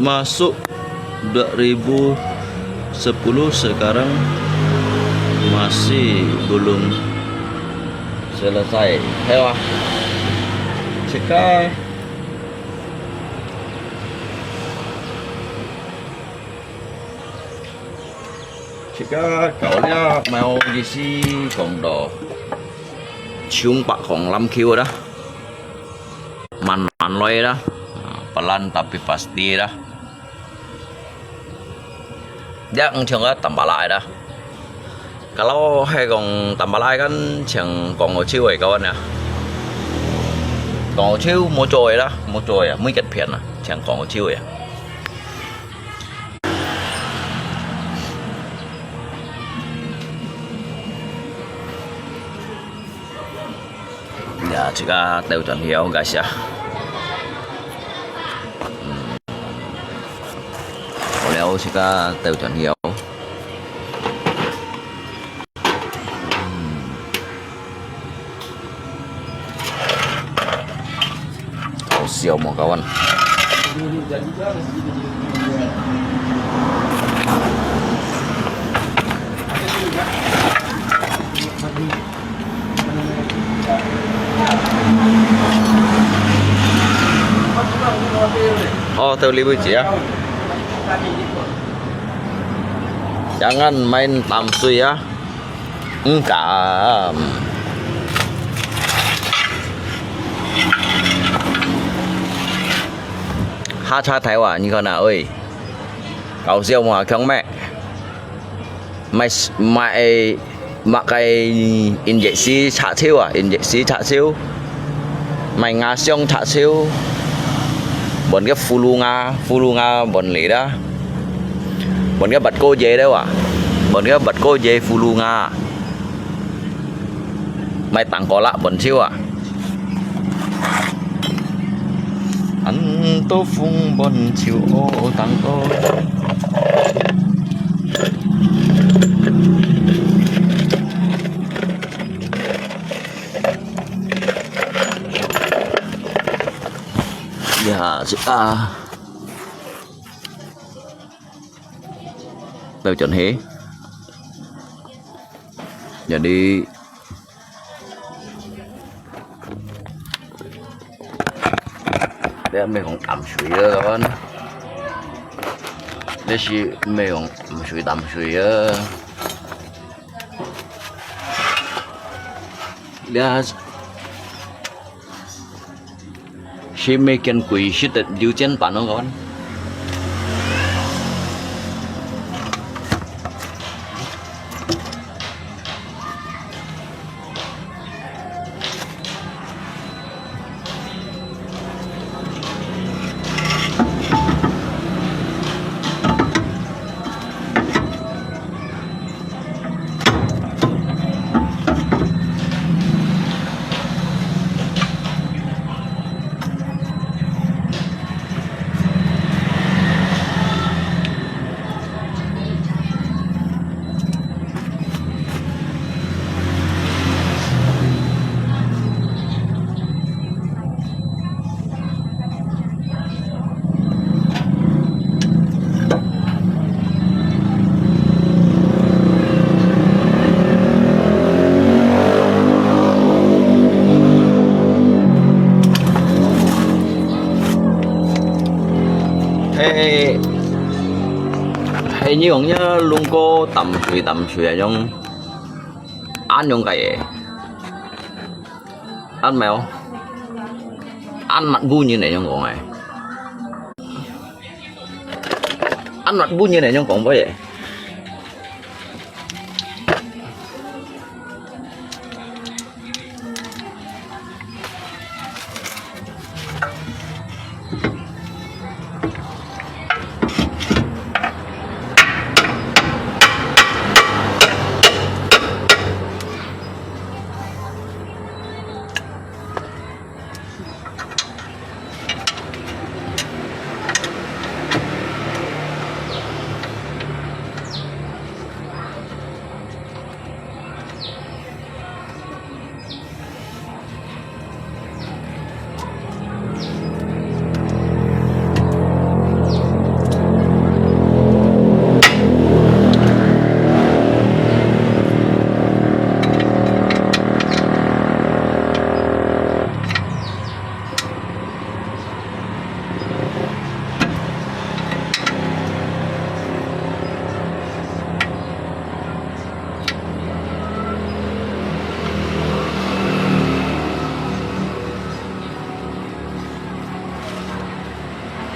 Masuk dua ribu sepuluh, sekarang masih belum selesai. Ayo ah. Cekak. Cekak kau liak mau isi kong do. Ciung pak kong lam kiu dah. Man-man loi dah. Pelan tapi pasti dah. Yak ngciong ka tambah lai dah. Kalau hai kong tambah lai kan ciang kong o ciu ai kawan ya. Kong o ciu mo coi dah, mo coi ya, mo ikat pian dah, ciang kong o ciu ya. Ya, cekak teo cuan hiau, guys, ya. Hmm. Hau liau cekak teo cuan hiau. Hmm. Hau siau mo kawan. Oh, teo liu ji ah. Jangan main tamsui ah. Engkam. Ha cha thai wa, ni kon na oi. Kau siau mo kiong me. Mai, mai, mai kai injeksi chak chiu ah, injeksi chak chiu. Mai nga siong chak chiu. Bon ke fulu nga, fulu nga bon li dah. Bon ke bat ko ye dah wa. Bon ke bat ko ye fulu nga. Mai tang ko la bon chiu ah. An to fung bon chiu o tang ko. Ya, si ah. Tao chọn hế. Jadi, Nè, mê hông tắm suối ơ, con. Nè, si mê hông tắm suối, tắm suối ơ. Nè, si mê kiên quỷ, si tết liu chiến bản ơ, con. Hei, hei, 你講這龍哥淡水，淡水啊，種恁樣个耶，恁苗，恁密姑人來樣講誒，恁密姑人來樣講乜耶？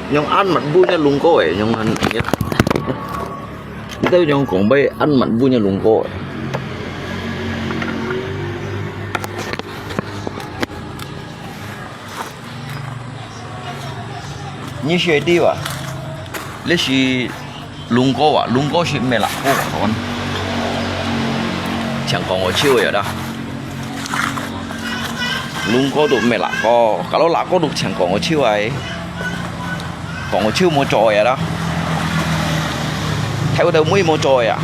Yang an mat bu nya lungko eh, yang an, ya. Kita yang kong bai an mat bu nya lungko eh. Ni si di wa, le si lungko wa, lungko si melak ko wa, kawan. Chang kong wa chiu ya da. Lungko tu melak ko, kalau lak ko tu chang kong wa chiu ai. Kong wa chiu mo cho ya da. Thai wa tau mui mo cho ya.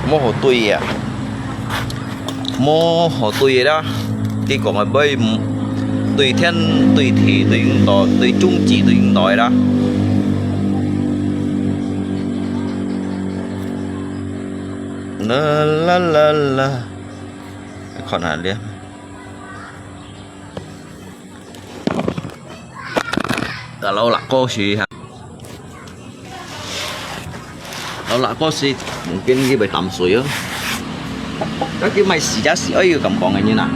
Mo ho tui ya. Mo ho tui ya da. Ti kong ai bai tui thiên, tui thủy, tui ndo, tui trung极, tui ndo ya da. La la la la. Khon hàn liá. Kalau lak ko si ha. Kalau lak ko si, mungkin ki bai tam sui yo. Ka ki mai si ja si, ai yo kam kong ai ni na.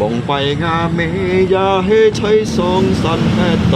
望拜吾姆也係在上山歇到。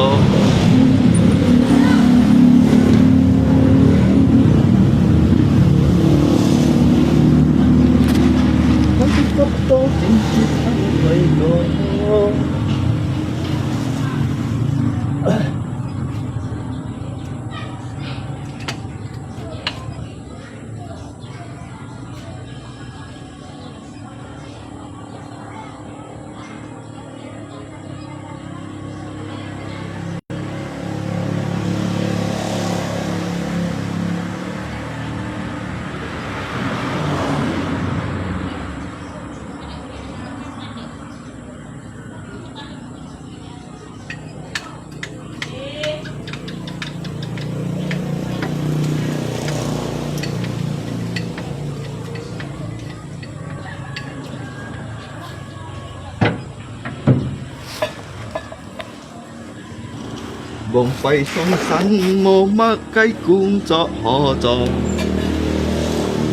望拜上山無麼个工作好做，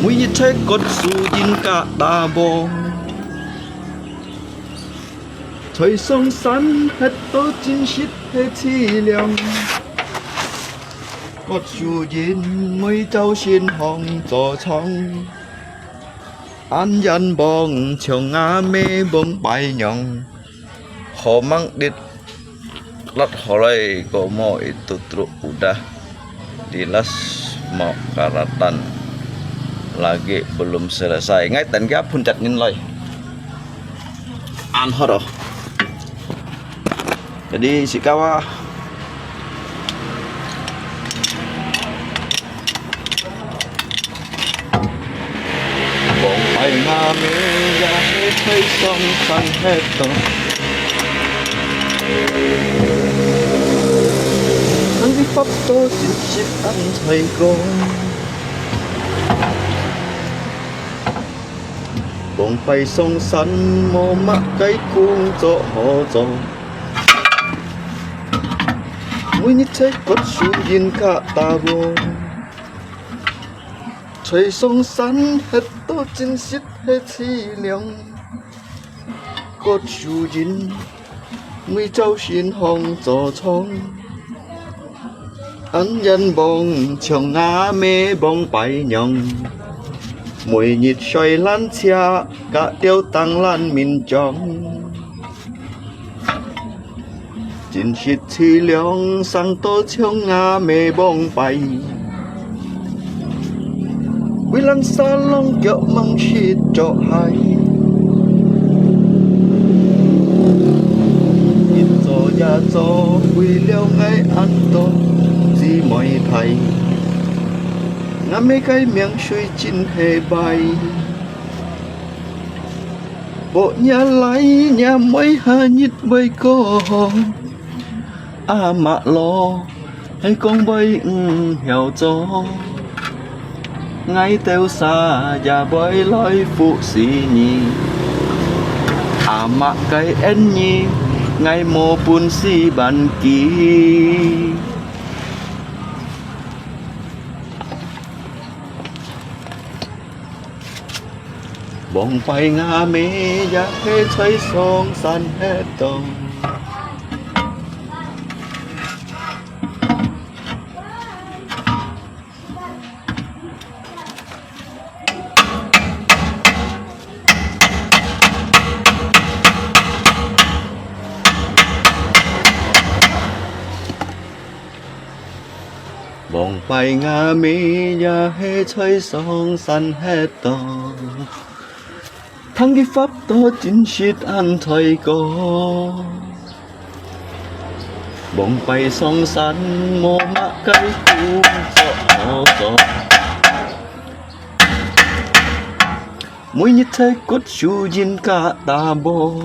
每日在割樹仁佮打禾。在上山歇到真實係淒涼，割樹仁每朝先行早操，恁樣望像阿姆望拜娘。 Ho mang dit lat holai ko mo itu truk udah dilas mo karatan lagi belum selesai. Ngai tan kia phun chat nin loi. An hot oh. Jadi si kawa望拜吾姆也係在上山歇到，等佢發到真實恁在講。望拜上山無麼个工作好做，每日在割樹仁佮打禾。 在上山歇到真實係淒涼，割樹仁每朝先行早操，恁樣望像阿姆望拜娘，每日睡爛車，佮吊燈爛眠鐘。 真實淒涼，生到像阿姆望拜，為難沙浪腳吂識著鞋。做為了𠊎恁多姊妹大，𠊎姆个命水真係壞。無若倈若妹下日會過好，阿嬤老 係講會毋曉做，𠊎兜儕也會來服侍你。阿嬤个恩義，𠊎無本事還記。往擺吾姆也係在上山歇到。 往擺吾姆也係在上山歇到，聽佢發到真實恁衰過。往擺上山無麼个工作好做，每日在割樹仁佮打禾。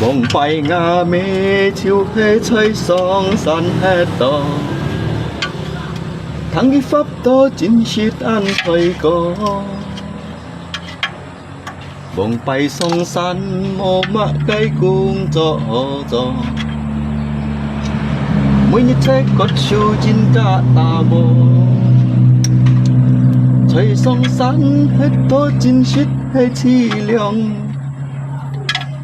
往擺吾姆就係在上山歇到，聽佢發到真實恁衰過。往擺上山無麼个工作好做，每日在割樹仁佮打禾，在上山歇到真實係淒涼。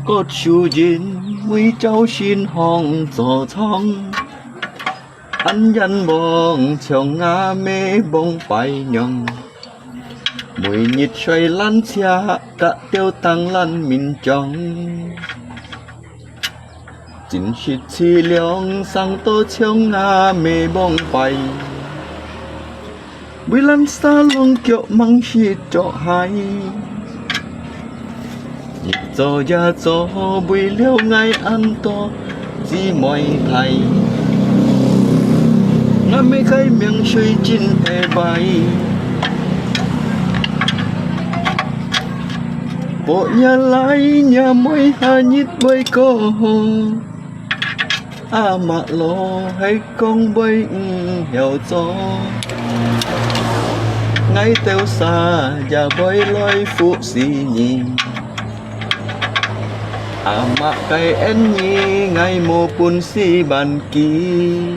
割樹仁為朝晨行早場，恁冤枉像吾姆往擺樣，每日睡爛車佮吊凳爛眠將。真實淒涼，生到像吾姆往擺。 為爛沙挵腳吂識著鞋。日做夜做，為了𠊎恁多姊妹大。吾姆个命水真係壞。無若倈若妹下日會過好。 阿嬤老係講會毋曉做，𠊎兜儕也會來服侍你。阿嬤个恩義，𠊎無本事還記。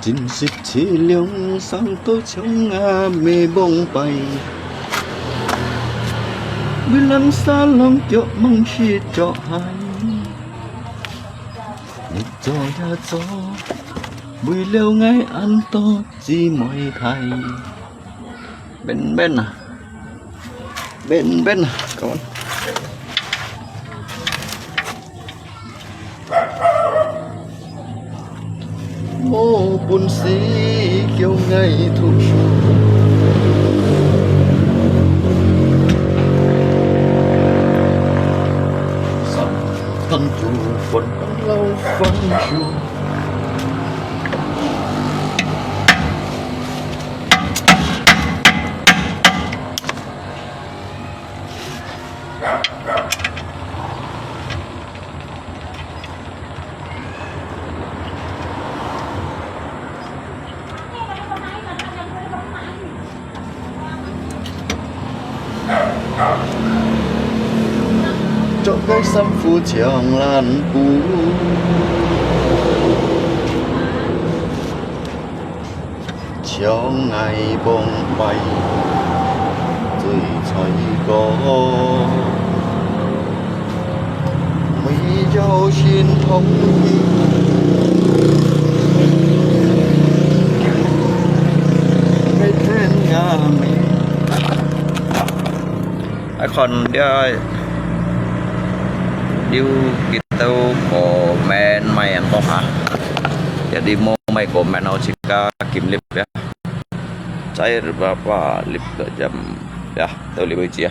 真實淒涼，生到像阿姆忘擺。為藍沙浪腳望失著海。你做也做，為了𠊎恁多姊妹弟。 Bên bên à? Bên bên à? Các bạn. 無本事叫𠊎讀書。三更煮飯當老番薯。 著个衫褲像爛布。 像𠊎忘擺水彩歌，每朝晨風起，每天阿姆。 愛看這有幾多comment，買恁多下，jadi無買comment，𠊎自家撳入呀。Cair berapa lip ke jam ya, tau lip biji ya.